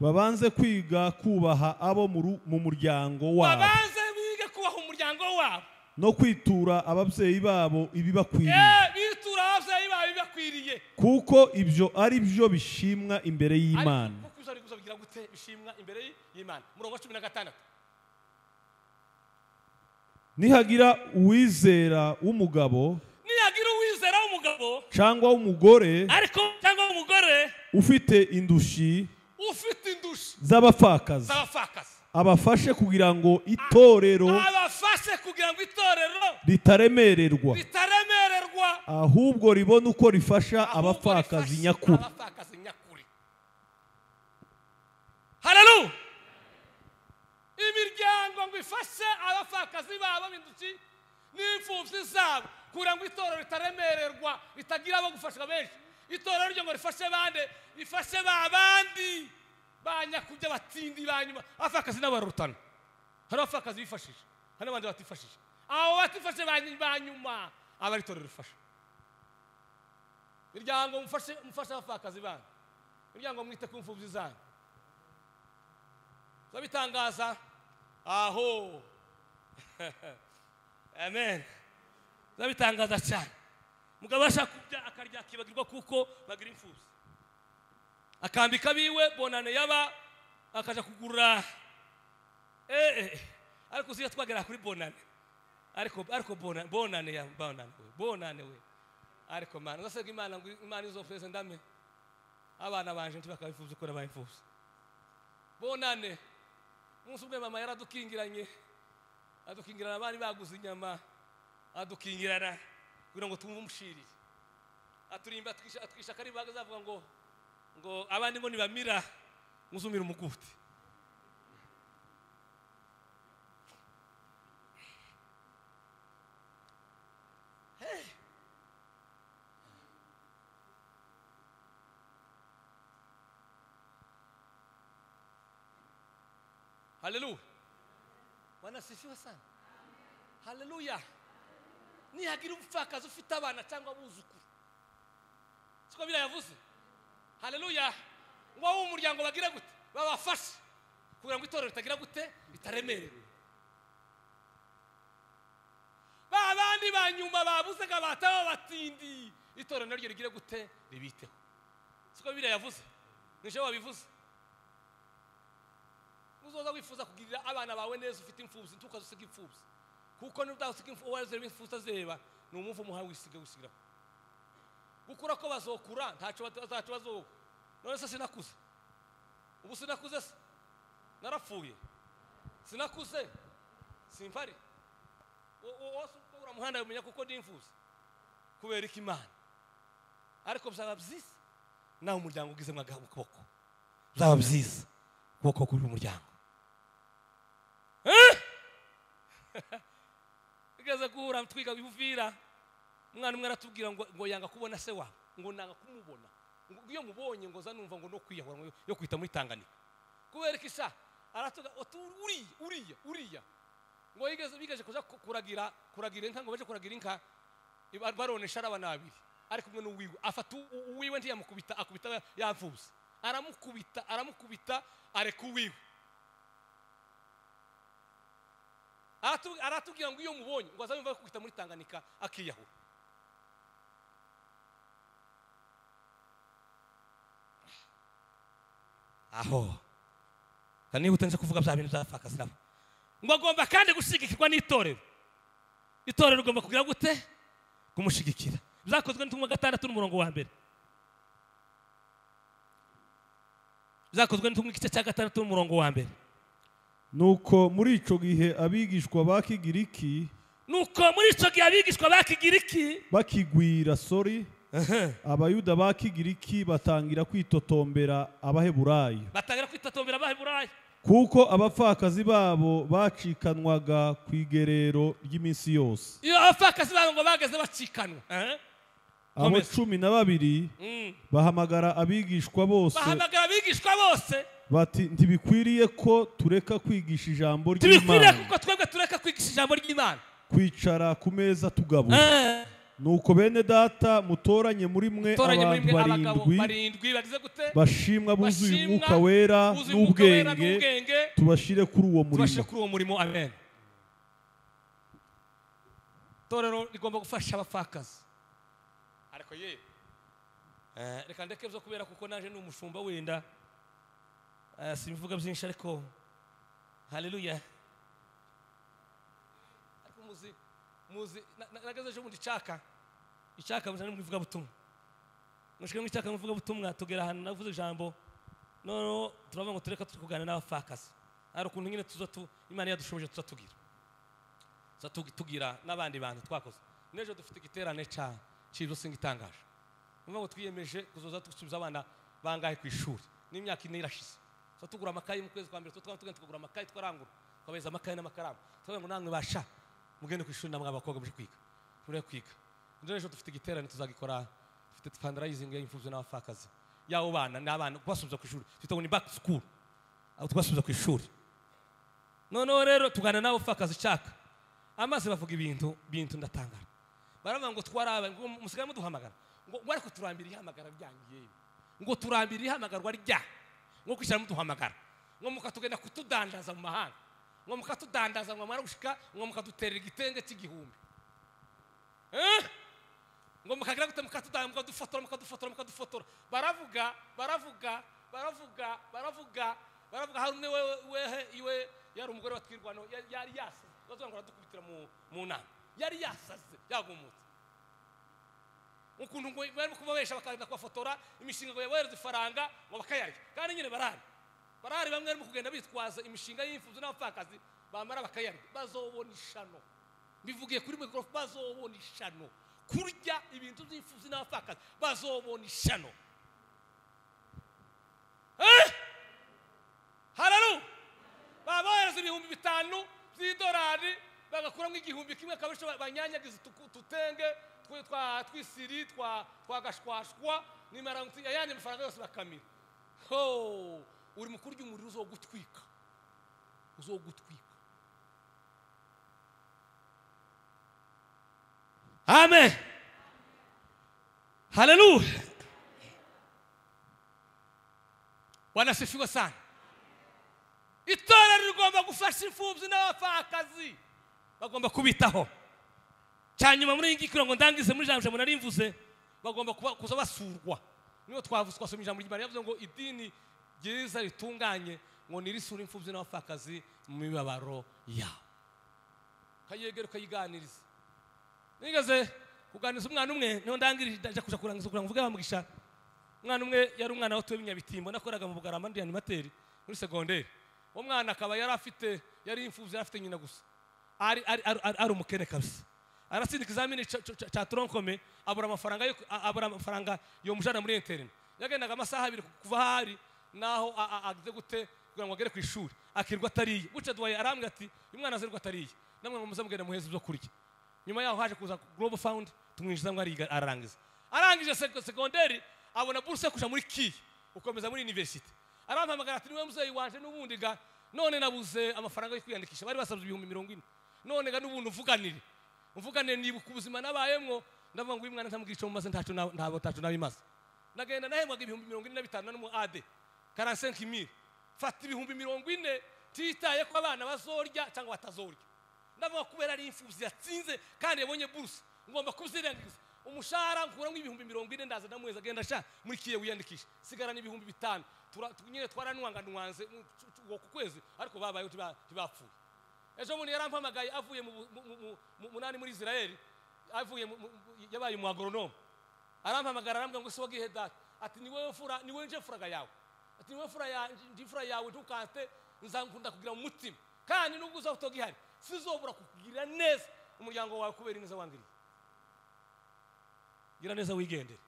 babanze kwiga kubaha abo mu muryango wabo, babanze bige kubaha umuryango wabo, no kwitura ababyeyi babo ibibakwiriye. Bitura ababyeyi babo ibibakwiriye, kuko ibyo ari byo bishimwa imbere y'Imana. Kuko ibyo ari byo bigira gute bishimwa imbere y'Imana. Umurongo wa 16. Nihagira uwizera w'umugabo, cyangwa umugore, ariko cyangwa umugore ufite indushi z'abapfakazi, abafashe kugira ngo itorero ritaremererwa, ahubwo ribone uko rifasha abapfakazi nyakuri. Haleluya! Imiryango ngo ifashe abapfakazi babo b'indushi n'imfubyi zabo, kugira ngo itorero ritaremererwa, ritagira abo gufashwa benshi. Itorero ryo ngo rifashe bande? Rifashe babandi banyakujya batindi banyuma. Abapfakazi n'abarutana, hari abapfakazi bifashije, hari n'abandi batifashije. Abo batifashe banyuma aba ari itorero rifasha. Miryango mufashe abapfakazi banyu, miryango mwite ku mfubyi zanyu. Zabitangaza aho. Amen. Zabitangaza cyane. Mugabo ashaka kurya akarya akibagirwa kuko bagira imfubyi, akambika biwe bonane yaba akaja kugura. Ariko siya twagera kuri bonane, ariko bonane ya bonane we ariko mana ngasega Imana ngo Imana izofeze ndame abana banje ntibakabifuza uko nabayifuza. Bonane umunsi umwe mama yaradukingiranye, adukingirana abari baguze inyama, adukingirana kugira ngo tumve umushirire, aturimba atwisha kari bagazavuga ngo abandi ngo nibamira muzumira umuguti. Hey. Haleluya. Bwana sifiwe sana. Haleluya. Nihagira umupfakazi ufite abana cyangwa abuzukuru, siko bira yavuze. Haleluya. Ngo abo umuryango bagira gute? Babafashe kugira ngo itorero ritagira gute? Ritaremererwa. Babandi banyuma babuze bataba batindi, itorero naryo rigire gute? Ribiteho. Siko bira yavuze. Nije wabivuze. Uzoza wifuza kugirira abana bawe neza ufite imfubyi, ntukazusiga imfubyi, kuko nudasiga imfubyi imfubyi azeba ni umuvumo hawe wisiga wisigira. Gukura ko bazokura ntaco bazaco bazoba. None se sinakuze, ubu sinakuze se narapfuye, sinakuze simpari wose ukura muhanda umenya kuko ndi imfubyi kubera iki Imana. Ariko bizaba byiza nawe umuryango ugize mwagabukoboko, bizaba byiza kuboko kuri umuryango. Igeze guhura twiga bivira Umwana umwe aratubwira ngo yanga kubona se wabo, ngo nanga kumubona, ngo iyo mubonye ngo za numva ngo no kwiyahura ngo yo kwita muri Tanganyika. Kubera iki sha? Aratuga uriya uriya ngo yigeze bigaje kuja kuragira inka, ngo baje kuragira inka baronesha abana babiri ari kumwe n'uwiwe, afata uwiwe ntiyamukubita, akubita yamvuze, aramukubita areka uwiwe. Aratubwira ngo iyo mubonye ngo azamva kwita muri Tanganyika akiyahura. Aho kanihuta nje kuvuga bya bintu by'abapfakazi nabo. Ngo agomba kandi gushigikirwa n'itorero. Itorero rigomba kugira gute? Kumushigikira. Byakozwe n'intumwa 6 n'umurongo wa 1. Byakozwe n'intumwa igice cya 6 n'umurongo wa 1. Nuko muri ico gihe abigishwa ba Kigiriki, nuko muri ico gihe abigishwa ba Kigiriki bakigwira sori, Abayuda ba Kigiriki batangira kwitotombera Abaheburayo. Batangira kwitotombera Abaheburayo kuko abapfakazi babo bacikanwaga ku igerero ry'iminsi yose. Iyo abapfakazi babo ngo bageze bacikanwa. Abo 12 bahamagara abigishwa bose. Bahamagara abigishwa bose bati ntibikwiriye ko tureka kwigisha ijambo ry'Imana. Ntibikwiriye kuko twebwe tureka kwigisha ijambo ry'Imana. Kwicara ku meza tugabura. Nuko bene data mutoranye muri mwe abantu barindwi bashimwa buzuye umwuka wera n'ubwenge, tubashire kuri uwo murimo. Tubashire kuri uwo murimo. Amen. Torero rigomba gufasha abapfakazi. Ariko ye reka ndeke byo kubera kuko naje ni umushumba wenda simvuga byinshi, ariko haleluya. Ariko muzi nageze ejo bundi icaka muzane mwivuga butumwa, mushike mwicaka mwivuga butumwa, tugera ahantu navuze ijambo no turavuga ngo tureka tukugana n'abapfakazi. Ari ukuntu nyine tuza tu Imana yadushoboje tuza tugira n'abandi bantu twakoze. N'ejo dufite igiterane ca cibyo singitangaje. Numva ngo twiyemeje kuzoza tusubiza abana bangahe ku ishuri n'imyaka 4 irashize. So tugura amakayi mu kwezi kwa mbere, tutwa tugura amakayi twarangura, twabeza amakayi n'amakaramu, twavuga ngo namwe basha mugende ku ishuri namwe abakobwa muje kwiga, mure kwiga. N'ejo dufite igiterane tuzagikora, dufite fundraising y'imfubyi n'abapfakazi yawo bana n'abana kubasubiza ku ishuri, twita ngo ni back to school, aho tubasubiza ku ishuri. Noneho rero tugana n'abo pfakazi caka amaze bavuga ibintu ndatangara. Baravuga ngo twaraba ngo musigaye muduhamagara ngo ariko turambira ihamagara ryanyu yewe, ngo turambira ihamagarwa rya ngo kwishyira muduhamagara, ngo mukatugenda kutudandaza mu mahanga, ngo mukatudandaza ngo mwara gushika, ngo mukaduterera igitenge cy'igihumbi, ngo mukagira gute, mukatudandaza, mukadufotora mukadufotora mukadufotora. Baravuga hari umwe wehe iwe yari umugore watwirwano yari yasaze, bavuga ngo aradukubitira mu nama, yari yasaze yagumutse ukuntu ngo barimo kubabesha bakagenda kubafotora imishinga ngo yabohereza ifaranga ngo bakayarya. Kandi nyine barahari bamwe barimo kugenda bitwaza imishinga y'imfubyi n'abapfakazi, bamara bakayarya. Bazobona ishano, mbivugiye kuri microphone, bazobona ishano kurya ibintu by'imfubyi n'abapfakazi, bazobona ishano. Haleluya. Babohereza 5000 by'idolari bagakuramo 1000 kimwe kabisho banyanyagiza tutenge twa twisiri twa twagashwashwa nimara ayandi mafaranga yose bakamira. Ho uri mukurya umuriro uzogutwika. Amen. Haleluya. Bwana asifiwe sana. Itorero rigomba gufasha imfubyi n'abapfakazi, bagomba kubitaho. Cyanyuma muri iyi kugira ngo ndangize muri jambo nari mvuze, bagomba kuza basurwa. Niyo twavuze twasomye ijambo ry'Imana yavuze ngo idini ryiza ritunganye ngo nirisura imfubyi n'abapfakazi mu mibabaro yabo. Kayegera ukayiganiriza. Nigeze kuganiriza umwana umwe, niho ndangirije ndaje kuja kurangiza kugira ngo mvuge bamugisha. Umwana umwe yari umwana watuye Binyabitimbo, nakoraga mu Bugarama ndi animateri muri secondaire. Uwo mwana akaba yari afite, yari imfubyi, yari afite nyina gusa, ari umukene kabisa. Aratsinda ikizamini cya tronkome, abura amafaranga yo mujana muri internet. Yagendaga amasaha 2 kuva hari naho agize gute kugira ngo agere ku ishuri, akirwa atariye. Buca duwaye arambwira ati umwana azirwa atariye, namwe ngo muzamugende muheze ibyo kurya. Nyuma yaho haje kuza Global Fund, Tumwinjiza ngo ariga ararangiza. Arangije secondaire abona bourse kuja muri ki ukomeza muri university. Arampamagara ati niwe muzeyi wanje n'ubundi ga none nabuze amafaranga yo kwiyandikisha bari basabye 40,000. None ga n'ubundi mvuganire. Mvuganire nibuka ubuzima nabayemwo ndavuga ngo uyu mwana ntamubwica mu maze ntaco ntabo taco nabimaze. Nagenda nahembwaga 45,000 n'umu AD 45,000. Fata 40,000 titaye ko abana bazorya cyangwa batazorya. Ndavuga kubera ari imfuvyi yatsinze kandi yabonye bourse ngomba kuzirengiza. Umushahara nkuramo 40,000 ndaza ndamweza agenda sha muri kiye wiyandikisha sigarana 5,000 nyine twaranwanga nwanze ku kwezi ariko babaye ntibapfuye. Ejo bundi yarampamagaye avuye mu munani muri Israel avuye yabaye mu agronome arampamagara arambwira ngo se wagihe data ati ni wewe mfura ni wewe nje mfuraga yawe ati ni wewe mfura ya ndi mfura yawe ntukante nzankunda kugira mu mutima kandi nubwo uzatogihari sizobura kukugira neza umuryango wawe kubera ineza wangiriye. Gira neza wigendere.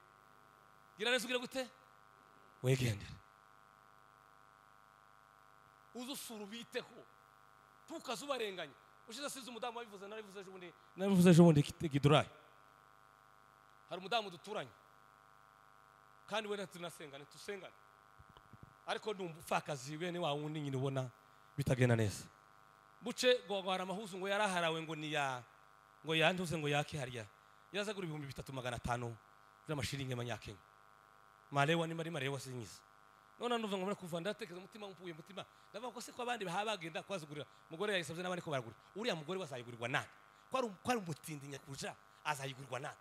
Gira neza ugira gute? Wigendere. Uzusura ubiteho. Tukazubarenganya. Ushize size umudamu wabivuze narivuze ejo bundi. Narivuze ejo bundi Gidurayi. Hari umudamu duturanye. Kandi we tunasengana tusengana. Ariko ndumva ufakazi bene wa wundi nyine ubona bitagenda neza. Buce gwagwara amahuzu ngo yaraharawe ngo ni ya ngo yantuze ngo yake hariya. Yazagura 3,500 by'amashiringi y'amanyakenya. Malewa ni mari marewa sinyiza. None nuva ngo kuva ndatekeza umutima mpuye mutima. Ndavuga ko se ko abandi bahabagenda kwazugurira. Mugore yayisabye n'abandi ko baragura. Uriya mugore wasayigurirwa nande? Ko ari umutindi nyakuja azayigurirwa nande?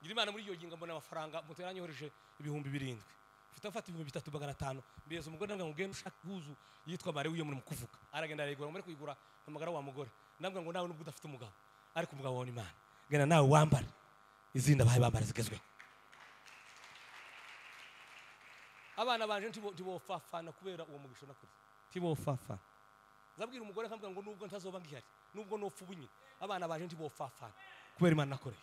Ngira Imana muri iyo ginga mbona amafaranga muteranyohereje 7,000. Mfite afata 3,500 mbeza umugore ndamubwira ngo genda ushaka huzu yitwa Marewa iyo muri mukuvuga. Aragenda arayigura muri kuyigura amagara wa mugore. Ndamubwira ngo nawe nubwo udafite umugabo ariko umugabo wawe ni Imana. Genda nawe wambara izinda bahaye bambara zigezweho. Abana banje ntibofafana kubera uwo mugisho nakoze. Ntibofafana. Nzabwira umugore nkambwira ngo nubwo ntazoba ngihari, nubwo nopfa ubunye, abana banje ntibofafana kubera Imana nakoreye.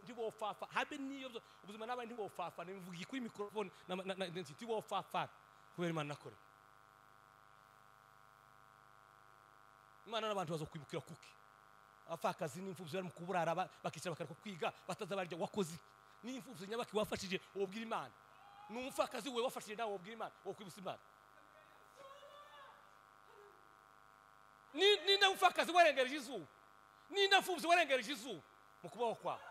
Ntibofafa habe niyo ubuzima n'abandi ntibofafana mvugiye kuri microphone ntibofafana kubera Imana nakoreye. Imana n'abantu bazokwibukira kuki abapfakazi n'imfuvyi bari mu kuburara bakicara bakareka kwiga batazabarya wakoze n'imfuvyi nyabaki wafashije wobwira Imana n'umupfakazi we wafashije nawe wobwira Imana wokwibutsa Imana ni ndamupfakazi warengereje izuba ni ndamfuvyi warengereje izuba mu kubaho kwawe.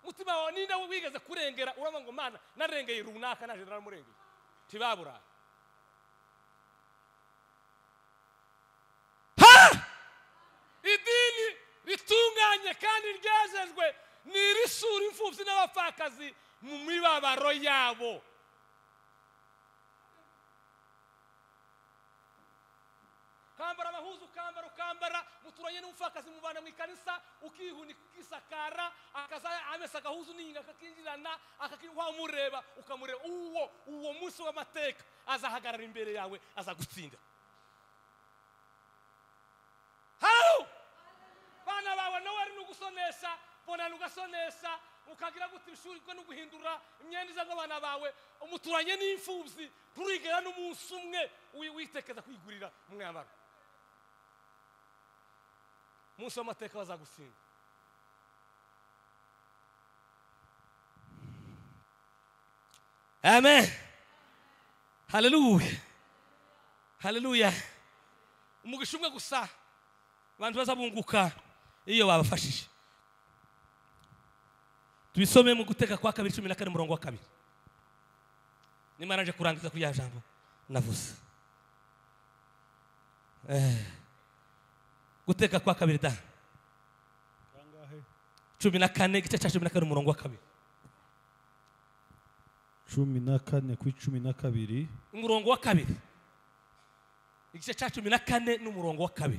Mutima wawe ninda wigeze kurengera uraba ngo Mana narengeye runaka naje naramurengeye tibabura. Idini ritunganye kandi ryazejwe ni risura imfuvyi n'abapfakazi mu mibabaro yabo. Kambara amahuzu kambara ukambara muturanye n'umupfakazi mubana mu ikanisa ukihunika ukisakara akaza amesa agahuzu n'inga akakinjirana wamureba ukamureba uwo munsi w'amateka azahagarara imbere yawe azagutsinda. Halo! Bana bawe nawe ari nugusonesha bona nugasonesha ukagira gute ishuri ko nuguhindura imyenda iza ngabana bawe umuturanye n'imfuvyi turigera n'umunsi umwe witekeza kwigurira umwambaro. Munsi w'amateka bazagusinda. Amen. Hallelujah. Hallelujah. Umugisha umwe gusa abantu bazabunguka iyo babafashije. Tubisome mu Guteka kwa kabiri 14 umurongo wa 2. Nimara nje kurangiza kuri ya jambo navuze. Guteka kwa kabiri da. Kangahe? 14 igice cya 14 umurongo wa 2. 14 kuri 12 umurongo wa 2. Igice cya 14 n'umurongo wa 2.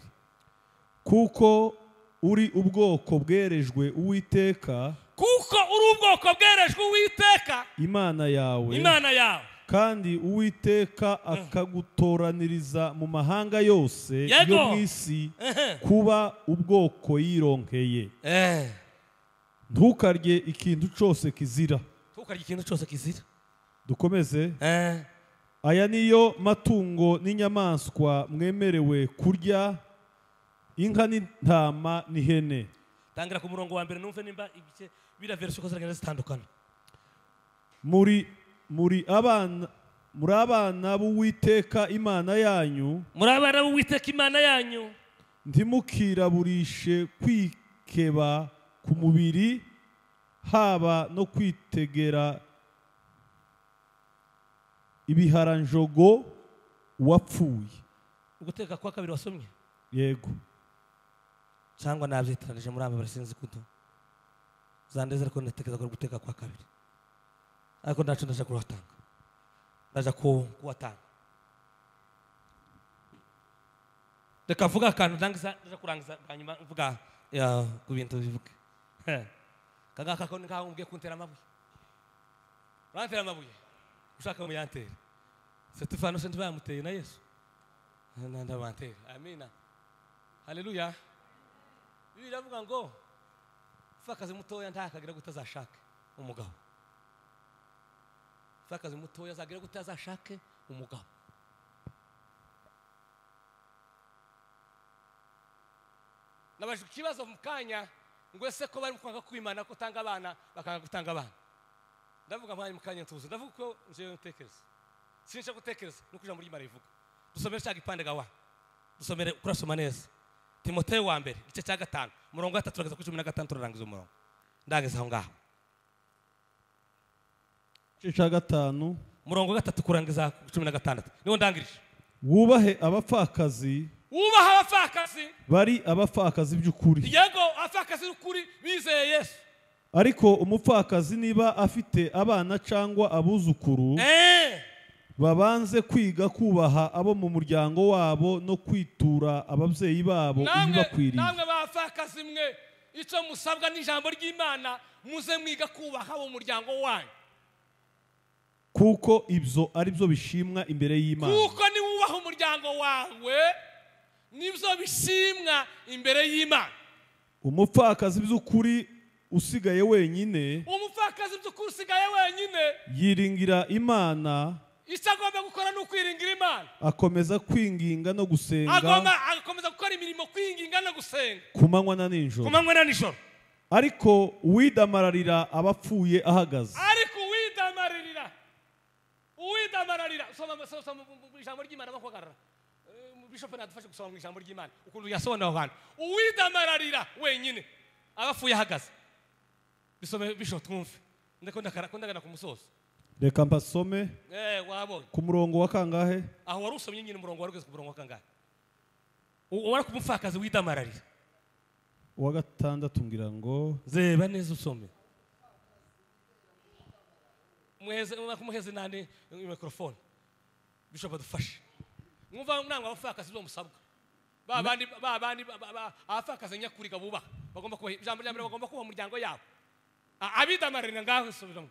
Kuko uri ubwoko bwerejwe Uwiteka, kuko uri ubwoko bwerejwe Uwiteka Imana yawe, Imana yawe, kandi Uwiteka akagutoraniriza mu mahanga yose yo mu isi kuba ubwoko yironkeye. Ntukarye ikintu cyose kizira. Ntukarye ikintu cyose kizira. Dukomeze. Aya niyo matungo n'inyamaswa mwemerewe kurya, inka n'intama n'ihene. Tangira ku murongo wa mbere numve nimba ibice bira version ko ziragenda zitandukana. Muri abana b'Uwiteka Imana yanyu, muri abana b'Uwiteka Imana yanyu, ntimukiraburishe kwikeba ku mubiri, haba no kwitegera ibiharanjogo wapfuye. Uguteka kwa kabiri wasomye? Yego. Cyangwa nabyitaranije muri aba sinzi kuto zandeze, ariko ndatekereza ko guteka kwa kabiri, ariko ndacu ndaje kuratanga, ndaje kuwatanga. Reka vuga akantu ndangiza, ndaje kurangiza hanyuma mvuga ku bintu bivuge. Kagaka ko nkaho umbwiye kuntera amabuye, urantera amabuye ushaka mu yantere. Stefano se ntibamuteye na Yesu ndabantera. Amina, haleluya. Bibiliya iravuga ngo umupfakazi mutoya ntakagira gute azashake umugabo. Umupfakazi mutoya azagira gute azashake umugabo. Nabajije ikibazo mu kanya ngo ese ko bari kwanga kwimana ko tanga abana bakanga gutanga abana. Ndavuga mwanya mu kanya ntuze, ndavuga ko njewe ntekereza, sinsha gutekereza nuko ijambo ry'Imana rivuga. Dusomere cya gipande gawa, dusomere kurasoma neza. Timoteyo wa mbere igice cya 5 umurongo wa 3 kugeza kuri 15, turarangiza umurongo. Ndageza aho ngaho. Igice cya 5 umurongo wa 3 kurangiza 16 niwo ndangirije. Wubahe abapfakazi, wubaha abapfakazi bari abapfakazi by'ukuri. Yego, abapfakazi by'ukuri bizeye Yesu. Ariko umupfakazi niba afite abana cyangwa abuzukuru, babanze kwiga kubaha abo mu muryango wabo no kwitura ababyeyi babo ibibakwiriye. Namwe bapfakazi mwe, icyo musabwa n'ijambo ry'Imana, muze mwiga kubaha abo mu muryango wanyu, kuko ibyo ari byo bishimwa imbere y'Imana. Kuko niwubaha umuryango wawe nibyo bishimwa imbere y'Imana. Umupfakazi by'ukuri usigaye wenyine, umupfakazi by'ukuri usigaye wenyine, yiringira Imana. Icyo agomba gukora ni ukwiringira Imana. Akomeza kwinginga no gusenga, agakomeza gukora imirimo, kwinginga no gusenga ku manywa na nijoro, ku manywa na nijoro. Ariko uwidamararira abapfuye ahagaze. Ariko uwidamararira, uwidamararira, soma ijambo ry'Imana bakuhagarara. Bishop nadufashe gusoma mu ijambo ry'Imana ukuntu yasobanura aho hantu. Uwidamararira wenyine abapfuye ahagaze. Bisome Bishop twumve. Ndako ndagana ku musozo. Reka mbasome. Wabonye ku murongo wa kangahe? Aho wari usomye nyine umurongo wari ugeze ku murongo wa kangahe? Uwari ku mupfakazi widamararira uwa 6 ngira ngo zeba neza usome. Muheze kumuheze nani microphone. Bishop adufashe. Mwumva nangwa abapfakazi bo musabwa. Ba bandi abapfakazi nyakuri bubaha bagomba kuba ijambo rya mbere, bagomba kuba umuryango yabo. Abidamararira ngaho subiramo.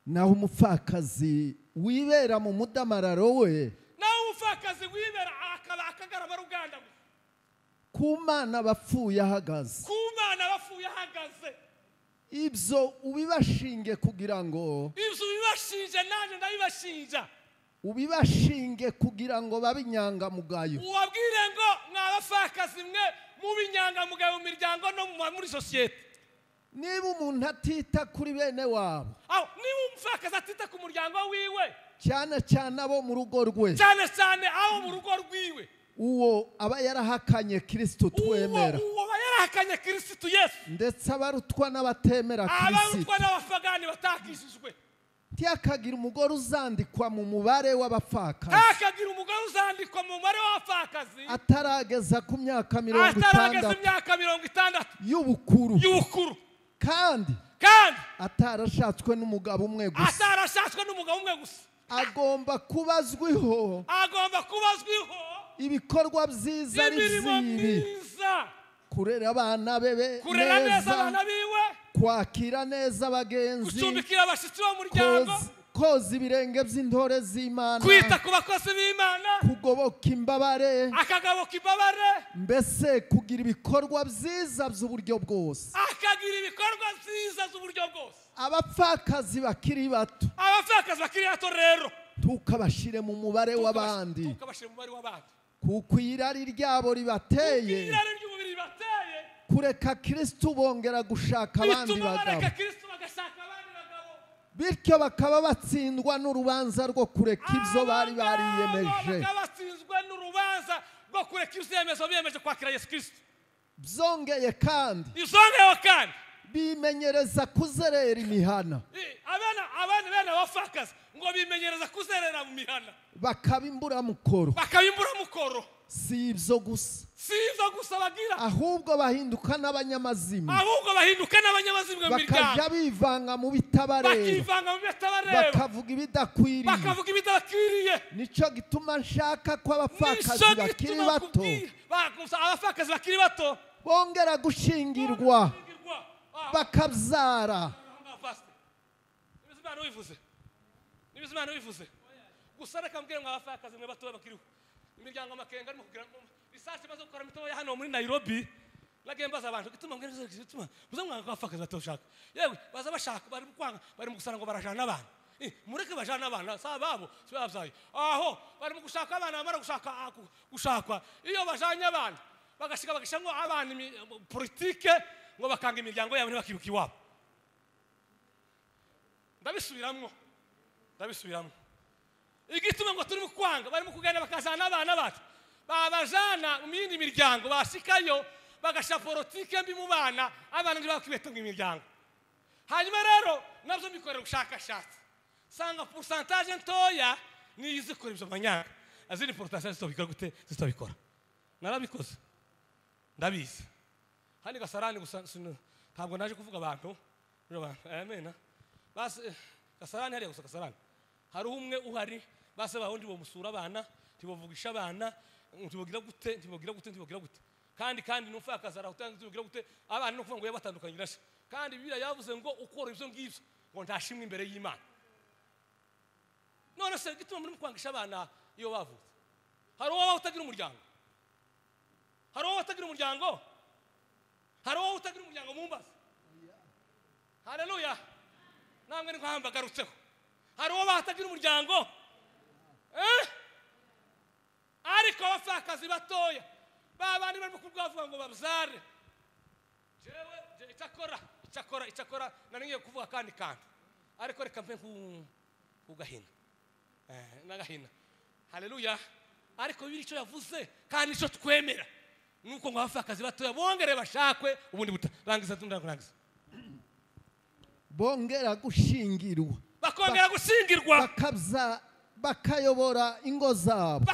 Naho umupfakazi wibera mu mudamararo we, naho umupfakazi wibera akaba akagaraba ruganda gusa, ku Mana bapfuye ahagaze, ku Mana bapfuye ahagaze. Ibyo ubibashinge kugira ngo, ibyo ubibashinje nanjye ndabibashinja, ubibashinge kugira ngo babe inyangamugayo. Ubabwire ngo mwabapfakazi mwe mube inyangamugayo mu miryango no muri sosiyete. Niba umuntu atita kuri bene wabo, niba umupfakazi atita ku muryango wiwe, cyane cyane abo mu rugo rwe, cyane cyane abo mu rugo rwiwe, uwo aba yarahakanye Kristo twemera, uwo aba yarahakanye Kristo Yesu, ndetse abarutwa n'abatemera Kristo, abarutwa n'abapagani batakishijwe. Ntiyakagira umugore uzandikwa mu mubare w'abapfakazi, ntakagira umugore uzandikwa mu mubare w'abapfakazi atarageza ku myaka 60, atarageza imyaka 60 y'ubukuru, y'ubukuru, kandi atarashatswe n'umugabo umwe gusa, atarashatswe n'umugabo umwe gusa. Agomba kubazwiho, agomba kubazwiho ibikorwa byiza ari bibi, kurera abana be kurera neza abana biwe, kwakira neza abagenzi, gucumbikira abashyitsi b'umuryango, koza ibirenge by'intore z'Imana, kwita ku bakozi b'Imana, kugoboka imbabare, akagoboka imbabare, mbese kugira ibikorwa byiza by'uburyo bwose, akagira ibikorwa byiza by'uburyo bwose. Abapfakazi bakiri bato, abapfakazi bakiri bato rero Ntukabashire mu mubare w'abandi, kuko irari ryabo ribateye kureka Kristo bongera gushaka abandi bagabo, bityo bakaba batsindwa n'urubanza rwo kureka ibyo bari bariyemeje. Byongeye kandi bimenyereza kuzerera imihana, abana bene abapfakazi ngo bimenyereza kuzerera mu mihana, bakaba imburamukoro. Si ibyo gusa, bagira, ahubwo bahinduka n'abanyamazimwe, mu miryango, bakajya bivanga mu bitabareba, bakavuga ibidakwiriye. Nicyo gituma nshaka ko abapfakazi bakiri bato bongera gushingirwa, bakabyara. Gusa reka mbwire ngo abapfakazi mwe bato bakiriho imiryango amakenga arimo kugira ngo research bazo gukora mitoya hano muri Nairobi, nagiye mbaza abantu gituma mbwire gituma muze mwanga abapfakazi bato ushaka, yewe baza bashaka bari kwanga, bari mu gusara ngo barajana abana, mureke bajana abana sa babo si babyaye, aho bari mu gushaka abana, bamara gushaka gushakwa, iyo bajanye abana bagashika bagashango abana politike ngo bakanga imiryango yabo ntibakibuka iwabo. Ndabisubiramwo igituma ngo turimo kwanga, barimo kugenda bakazana abana bacu, babajana mu yindi miryango, bashikayo bagasha politike mbi mu bana, abana ntibakibeta mu miryango. Hanyuma rero nabyo mbikorera ubushakashatsi, sanga pourcentage ntoya niyo izikora ibyo manyanga, azindi pourcentage zitobikora gute? Zitobikora. Narabikoze, ndabizi. Hano Gasarani gusa ntabwo naje kuvuga abantu, amen. Basi Gasarani hariya gusa, Gasarani hari umwe uhari, base bahundi bo musura abana, ntibavugisha abana, ntibagira gute, ntibagira gute. Kandi numfakaza arahutanga ntibagira gute, abana no kuvuga ngo yabatandukanye nashe. Kandi Bibiliya yavuze ngo ukora ibyo ngibyo ngo ntashimwe imbere y'Imana. None se gituma muri kwangisha abana iyo bavutse? Hari uwo utagira umuryango? Hari uwo utagira umuryango? Hari uwo utagira umuryango mumbaza? Haleluya. Namwe ni kwamba garutseho. Hari uwo batagira umuryango? Ariko abapfakazi batoya babandi barimo kubwavuga ngo babyare. Jewe icyakora nari ngiye kuvuga kandi kantu, ariko reka mpe ku gahina, n'agahina. Haleluya. Ariko bibiri icyo yavuze kandi icyo twemera nuko ngo abapfakazi batoya bongere bashakwe ubundi buta. Rangiza tundangiza. Bongera gushingirwa, bakongera gushingirwa, bakabza, bakayobora ingo zabo,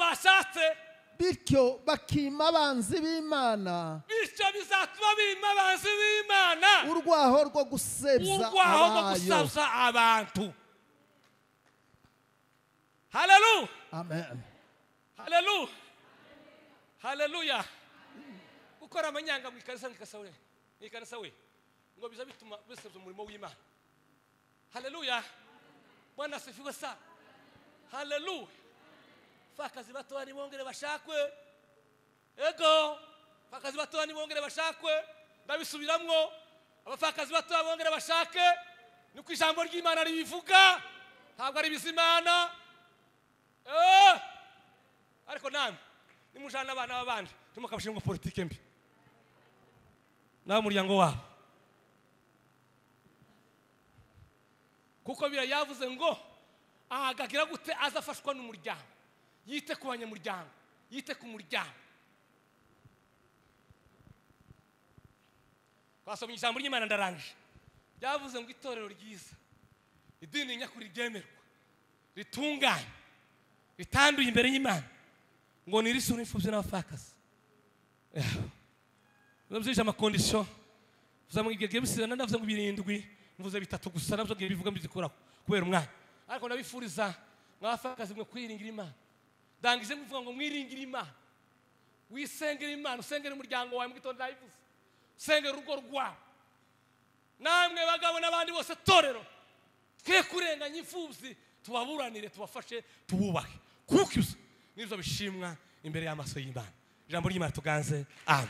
bashatse, bityo bakima abanzi b'Imana, bityo bizatuma bima abanzi b'Imana urwaho rwo gusebya abantu. Haleluya, amen. Haleluya, haleluya. Gukora amanyanga mu ikanisa, mu ikanisa we ngo biza bituma bisebya umurimo w'Imana. Haleluya, Bwana asifiwe sana. Haleluya. Fakazi batoya nibongere bashakwe. Ego, fakazi batoya nibongere bashakwe. Ndabisubiramwo, abafakazi batoya bongere bashake. Nuko ijambo ry'Imana ribivuga, ntabwo ari bizimana. Ariko namwe nimujana abana b'abandi ntimukabashinga politike mbi nawe umuryango wabo, kuko bira yavuze ngo ahagagira gute azafashwa n'umuryango, yite ku banyamuryango, yite ku muryango. Twasomye ijambo ry'Imana ndarangije, ryavuze ngo itorero ryiza, idini nyakuri ryemerwa, ritunganye, ritanduye imbere y'Imana, ngo nirisure imfubyi n'abapfakazi. Nabyije amakondisiyo, mvuze bisirana, ndavuze ngo 7, mvuze 3 gusa, nabyo ngiye bivuga mbizikuraho kubera umwanya. Ariko ndabifuriza mwabapfakazi mwe kwiringira Imana. Ndangije mvuga ngo mwiringire Imana, wisengere Imana, usengere umuryango wawe mu gitondo ndabivuze, usengere urugo rwawe. Namwe bagabo n'abandi bose torero, twe kurenganya imfubyi, tubaburanire, tubafashe, tububahe, kuko ibyo nibyo bishimwa imbere y'amaso y'Imana. Ijambo ry'Imana tuganze, amen.